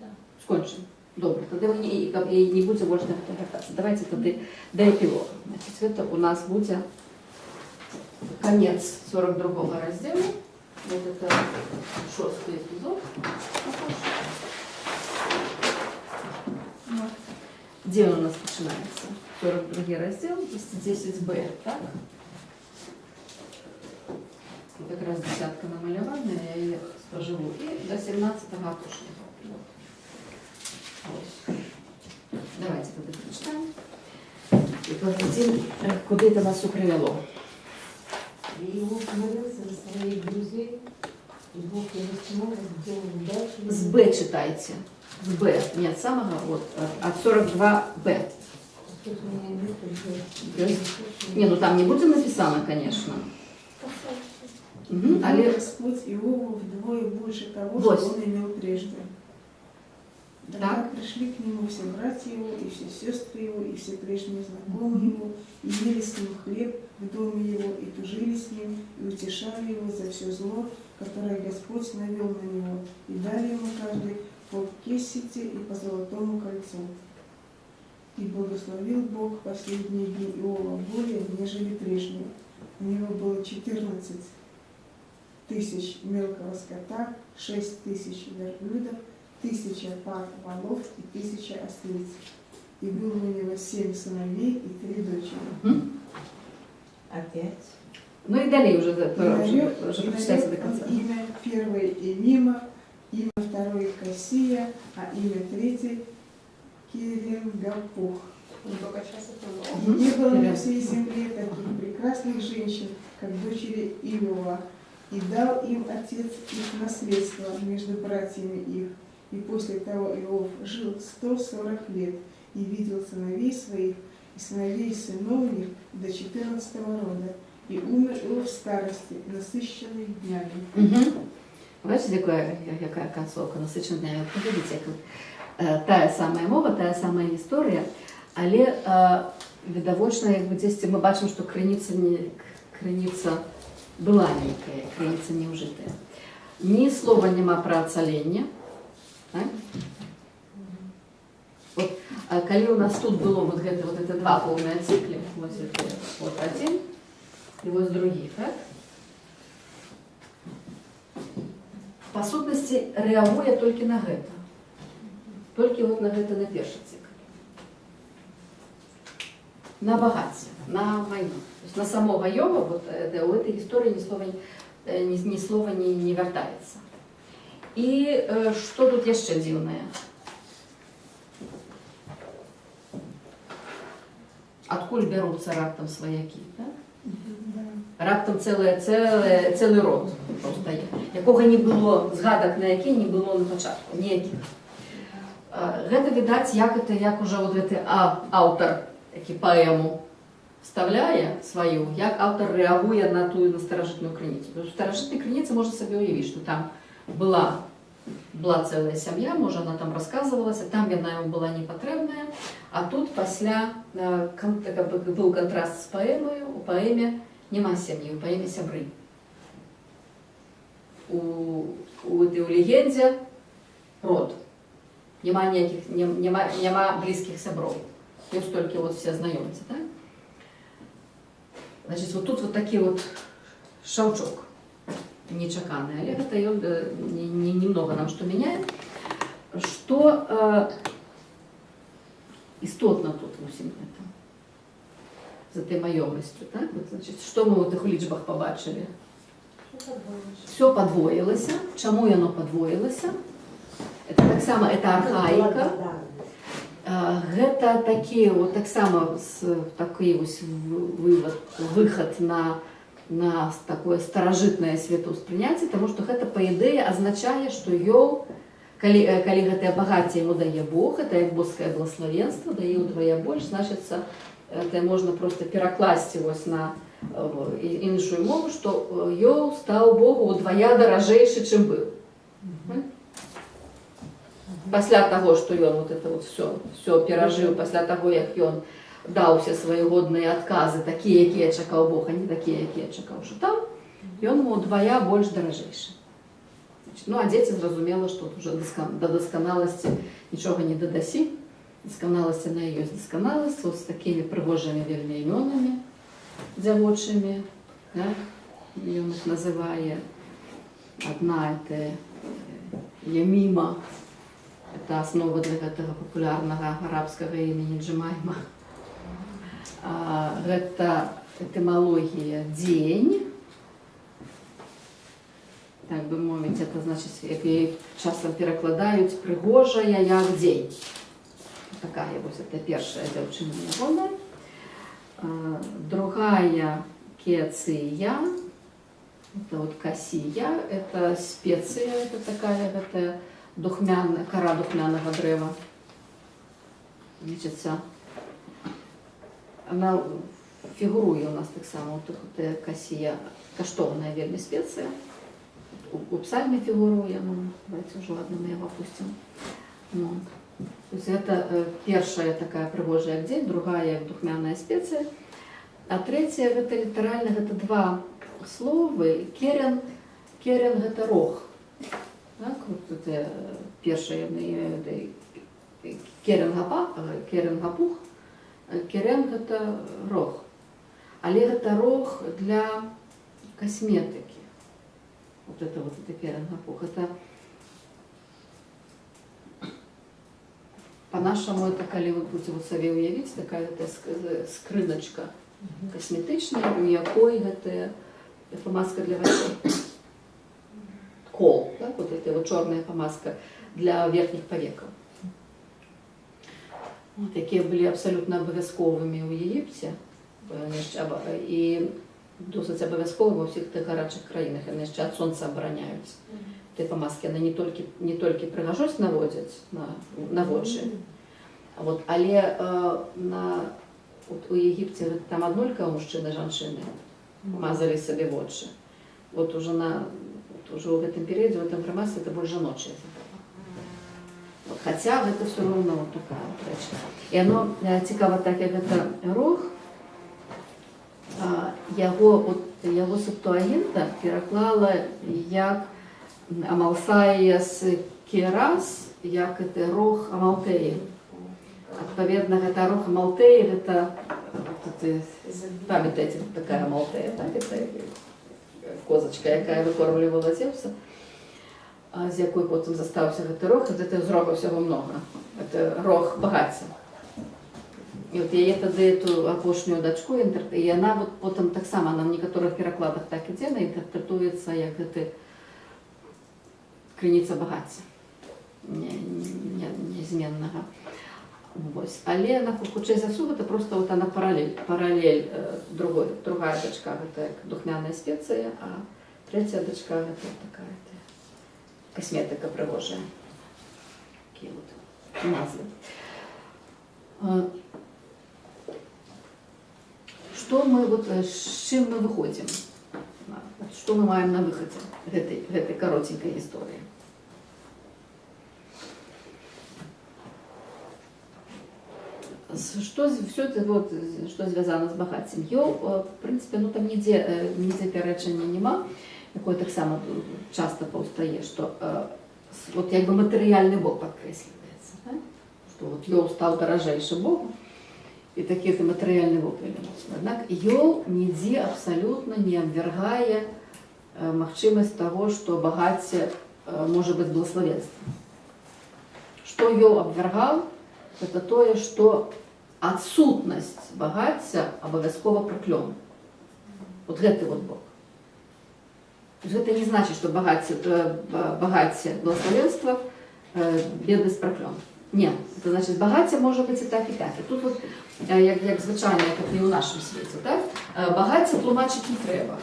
Да. Скончым. Добра, тады мы не будзе больш на гэта вяртацца. Давайте тады да эпілога. Значит, гэта у нас будзе конец 42 раздзелу. Вот это шосты эпізод. Також. Вот. Дзе ён у нас пачынаецца? 42 раздзел, 10б, так? Тут якраз десятка намаляваная, я яе спажыву. І до 17 апошняга. Вот. Ось. Давайте тады прачытаем. І паглядзім, куды это нас всё прывяло. И Иов молился за своих друзей, и Бог его снова сделал удачу. З Б читайте. З Б, не от самого, вот, от 42Б. Тут у меня нету Б. Есть? Не, ну там не будет написано, конечно. Дал Але Господь Иову вдвое больше того, Вось. что он имел прежде. Тогда пришли к нему все братья его, и все сестры его, и все прежние знакомые его, и ели с ним хлеб в доме его, и тужили с ним, и утешали его за все зло, которое Господь навел на него, и дали ему каждый по кесите и по золотому кольцу. И благословил Бог последние дни Иова более, нежели прежние. У него было 14 000 мелкого скота, 6000 верблюдов, 1000 пар волов и 1000 ослиц. И было у него семь сыновей и три дочери. Опять. Ну і далей уже, И уже, уже и прочитайте до нарек он конца. имя первой Емима, имя второй Косия, а имя третьей Керенгапух. Ну, только сейчас это И не было на Вперед. всей земле таких прекрасных женщин, как дочери Иова. И дал им отец их наследство между братьями их. И после того Иов жил 140 лет и видел сыновей своих и сыновей сынов их до 14-го рода. И умер Иов в старости, насыщенный днями. Угу. Бачыце, якая канцоўка, насычана днямі. Паглядзіце, як тая самая мова, тая самая гісторыя, але відавочна, як бы дзесьці мы бачым, што крыніца не крыніца была нейкая, крыніца не ўжытая. Ні слова няма пра ацаленне. Так? Вот, а калі у нас тут было вот гэта, вот это два поўныя цыклі, вот, это, вот один і вось другі, так? Па сутнасці рэагуе толькі на гэта. Толькі вот на гэта, на першы цыкл. На багацце, на майно. То есть на самога Ёва вот, у этой гісторыі ні слова не вяртаецца. І што тут яшчэ дзіўнае? Адкуль бяруцца раптам сваякі, так? Раптам цэлы род паўстае, якога не было, згадак на які не было на пачатку, ніякіх. Гэта відаць, як это, як уже вот гэты аўтар, які паэму вставляе сваю, як аўтар рэагуе на тую, на старажытную крыніцу. У старажытнай крыніцы можна сабе ўявіць, што там была цэлая сям'я, можа, она там расказвалася, там яна яму была не патрэбная, а тут пасля как бы быў кантраст з паэмаю, у паэме няма сям'і, у паэме сябры. У легендзе род. Няма ніякіх, няма блізкіх сяброў. Ёсць толькі вот все знаёмцы, так? Значит, вот тут вот такі вот шаўчок нечаканы, але гэта ён не, немного нам што мяняе. Што істотна тут в усім гэтым? За той маёмасцю, так? Вот, значит, што мы ў тых лічбах пабачылі? Всё падвоілася. Чаму яно падвоілася? Это таксама, это архаіка. Гэта такі вот таксама такі вось вывод, выхад на такое старажытнае светаўспрыняцце, таму што гэта па ідэі азначае, што Ёў, калі гэтае багацце яму дае Бог, это як боскае благословенство, дае ўдвая больш, значыцца, это можна проста перакласці вось на іншую мову, што Ёў стаў Богу ўдвая даражэйшы, чым быў. Пасля таго, што ён вот это вот всё перажыў, пасля таго, як ён даў усе свае годныя адказы, такія, якія чакаў Бог, а не такія, якія чакаў шатан, ён ему удвая больш даражэйшы. Значит, ну, а дзеці, зразумела, што тут уже да дасканаласці нічога не дадасі. Дасканаласць яна і ёсць дасканаласць, вот з такімі прыгожымі вельмі імёнамі дзявочымі, так? Ён іх называе. Адна это Яміма, это аснова для гэтага папулярнага арабскага імені Джемайма. Гэта этымалогія дзень, так бы мовіць, это значыць, як яе часам перакладаюць, прыгожая як дзень. Такая вось это першая дзяўчына ягоная. Другая Кецыя, это вот касія, это спецыя, это такая гэта духмяная, кара духмянага дрэва. Значыцца, она фігуруе у нас таксама, вот гэтая касія, каштоўная вельмі спецыя. У псальме фігуруе, ну, давайте ўжо, ладно, мы яго опусцім. Вот. То есть это першая такая прыгожая як дзень, другая як духмяная спецыя. А трэцяя гэта літаральна гэта два словы. Керен, керен гэта рог. Так, вот это першая керен гапа, керен гапух. Керен гэта рог. Але гэта рог для касметыкі. Вот это вот это керен гапух. Это по-нашаму это, калі вы будете вот сабе уявіць, такая гэтая скрыначка касметычная, у якой гэтая памазка для вачэй. Кол, так? Вот это вот чорная памазка для верхніх павекаў. Вот, якія былі абсалютна абавязковымі ў Егіпце, бо яны яшчэ і досыць абавязковы ва ўсіх тых гарачых краінах, яны яшчэ ад сонца абараняюць. Тыя памазкі, яны не толькі прыгажосць наводзяць на вочы, а вот, але вот у Егіпце гэта там аднолькава мужчыны, жанчыны мазалі сабе вочы. Вот уже вот уже ў гэтым перыядзе, у гэтым грамадстве это больш жаночая забава. Вот, хаця гэта все роўна вот такая вот рэч. І оно цікава, так як гэта рог, яго, от, яго Септуагінта пераклала як Амалсаіас Керас, як это рог Амалтэі. Адпаведна, гэта рог Амалтэі, гэта, вот это, памятаеце, такая Амалтэя, так? Это козачка, якая выкормлівала Зевса. з якой потым застаўся гэты рог, гэта з рога ўсяго многа. Это рог багацця. І от яе тады, эту апошнюю дачку, і яна вот потым таксама на некаторых перакладах так ідзе, она інтэрпрэтуецца як гэты крыніца багацця нязменнага. Вось. Але яна, хутчэй за ўсё, гэта просто вот она паралель, другая дачка гэта як духмяная спецыя, а трэцяя дачка гэта такая касметыка прыгожая. Такія вот назвы. Што мы вот, з чым мы выходзім? Вот што мы маем на выхадзе гэтай кароценькай гісторыі? Што это вот, што звязана з багаццем? Ёў, в прынцыпе, ну там нідзе пярэчання няма, якое таксама часта паўстае, што вот як бы матэрыяльны бок падкрэсліваецца, так? Што вот Ёў стаў даражэйшы Богу, і такі это матэрыяльны бок вельмі моцны. Аднак Ёў нідзе абсалютна не абвяргае магчымасць таго, што багацце можа быць благаславенствам. Што Ёў абвяргаў, это тое, што адсутнасць багацця абавязкова праклён. Вот гэты вот бок. То есть гэта не значыць, што багацце благаславенства, беднасць праклён. Не, это значит, багацце можа быць і так, і так. І тут вот, як звычайна, як і ў нашым свеце, так? Багацце тлумачыць не трэба.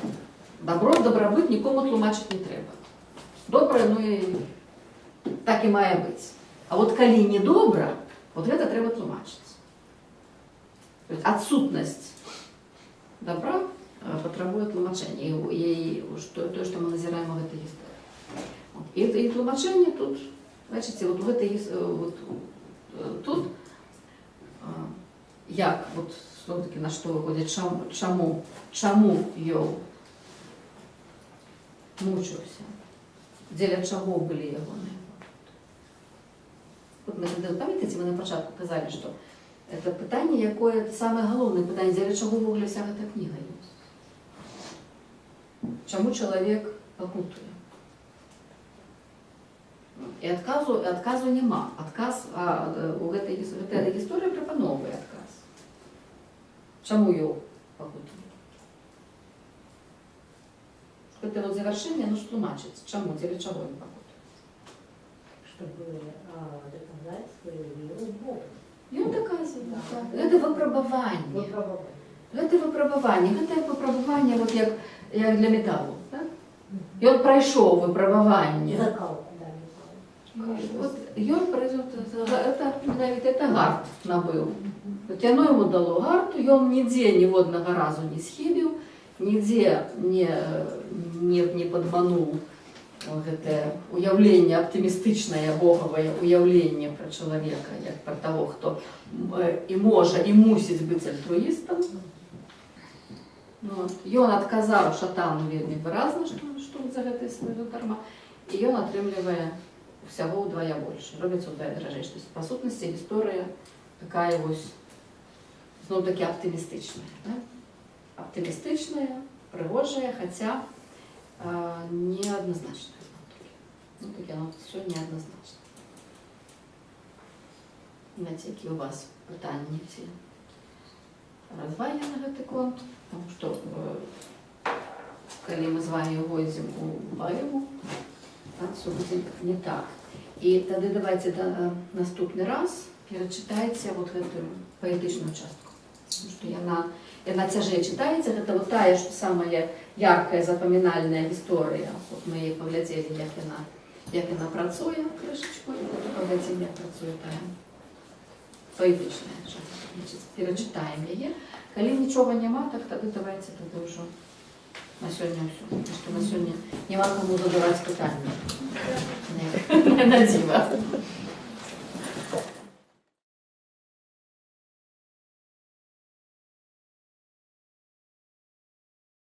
Дабро, дабрабыт нікому тлумачыць не трэба. Добрае, ну і так і мае быць. А вот калі не добра, вот гэта трэба тлумачыць. То есть адсутнасць добра патрабуе тлумачэння. І тое, што мы назіраем у гэтай гісторыі. Вот. І тлумачэнне тут, бачыце, вот у гэтай вот, тут, як, вот, зноў-такі, на што выходзіць, чаму Ёў мучыўся, дзеля чаго былі ягоныя пакуты. Вот мы тады, памятаеце, мы на пачатку казалі, што это пытанне, якое самае галоўнае пытанне, дзеля чаго ўвогуле вся гэта кніга ёсць. Чаму чалавек пакутуе? І адказу няма. Адказ, у гэтай гісторыі прапаноўвае адказ. Чаму Ёў пакутуе? Гэта вот завяршэнне, оно ж тлумачыць, чаму, дзеля чаго ён пакутуе. Чтобы доказать свою веру в Бога. Ён доказывае, так. Гэта выпрабаванне. Выпрабаванне. Гэта выпрабаванне. Гэта як выпрабаванне, вот як для металу. Так? Ён прайшоў выпрабаванне. Закалку, да, металла. Вот ён прайшоў, это, менавіта, это гарт набыў. Вот яно яму дало гарту, ён нідзе ніводнага разу не схібіў, нідзе не падмануў гэтае уяўленне аптымістычнае богавае уяўленне пра чалавека, як пра таго, хто і можа, і мусіць быць альтруістам. Вот. Ён адказаў шатану вельмі выразна, што за гэтае сваё дарма, і ён атрымлівае ўсяго ўдвая больш, робіцца ўдвая даражэй. То есть, па сутнасці, гісторыя такая вось, зноў-такі, аптымістычная. Да? Аптымістычная, прыгожая, хаця неадназначная. Ну, такі, оно всё неадназначна. Знаете, які у вас пытанні ці развагі на гэты конт, потому что калі мы з вами увойдзем у паэму, там всё будзе не так. І тады давайте наступны раз перачытайце вот гэтую паэтычную частку. Потому что яна цяжэй чытаецца, гэта вот тая ж самая яркая запамінальная гісторыя. Вот мы яе паглядзелі, як яна працуе крышачку, і потым паглядзім, як працуе тая паэтычная частка. Значыць, перачытаем яе. Калі нічога няма, так тады давайте тады ўжо на сёння ўсё. Потому что на сёння няма каму задаваць пытанні. На дзіва.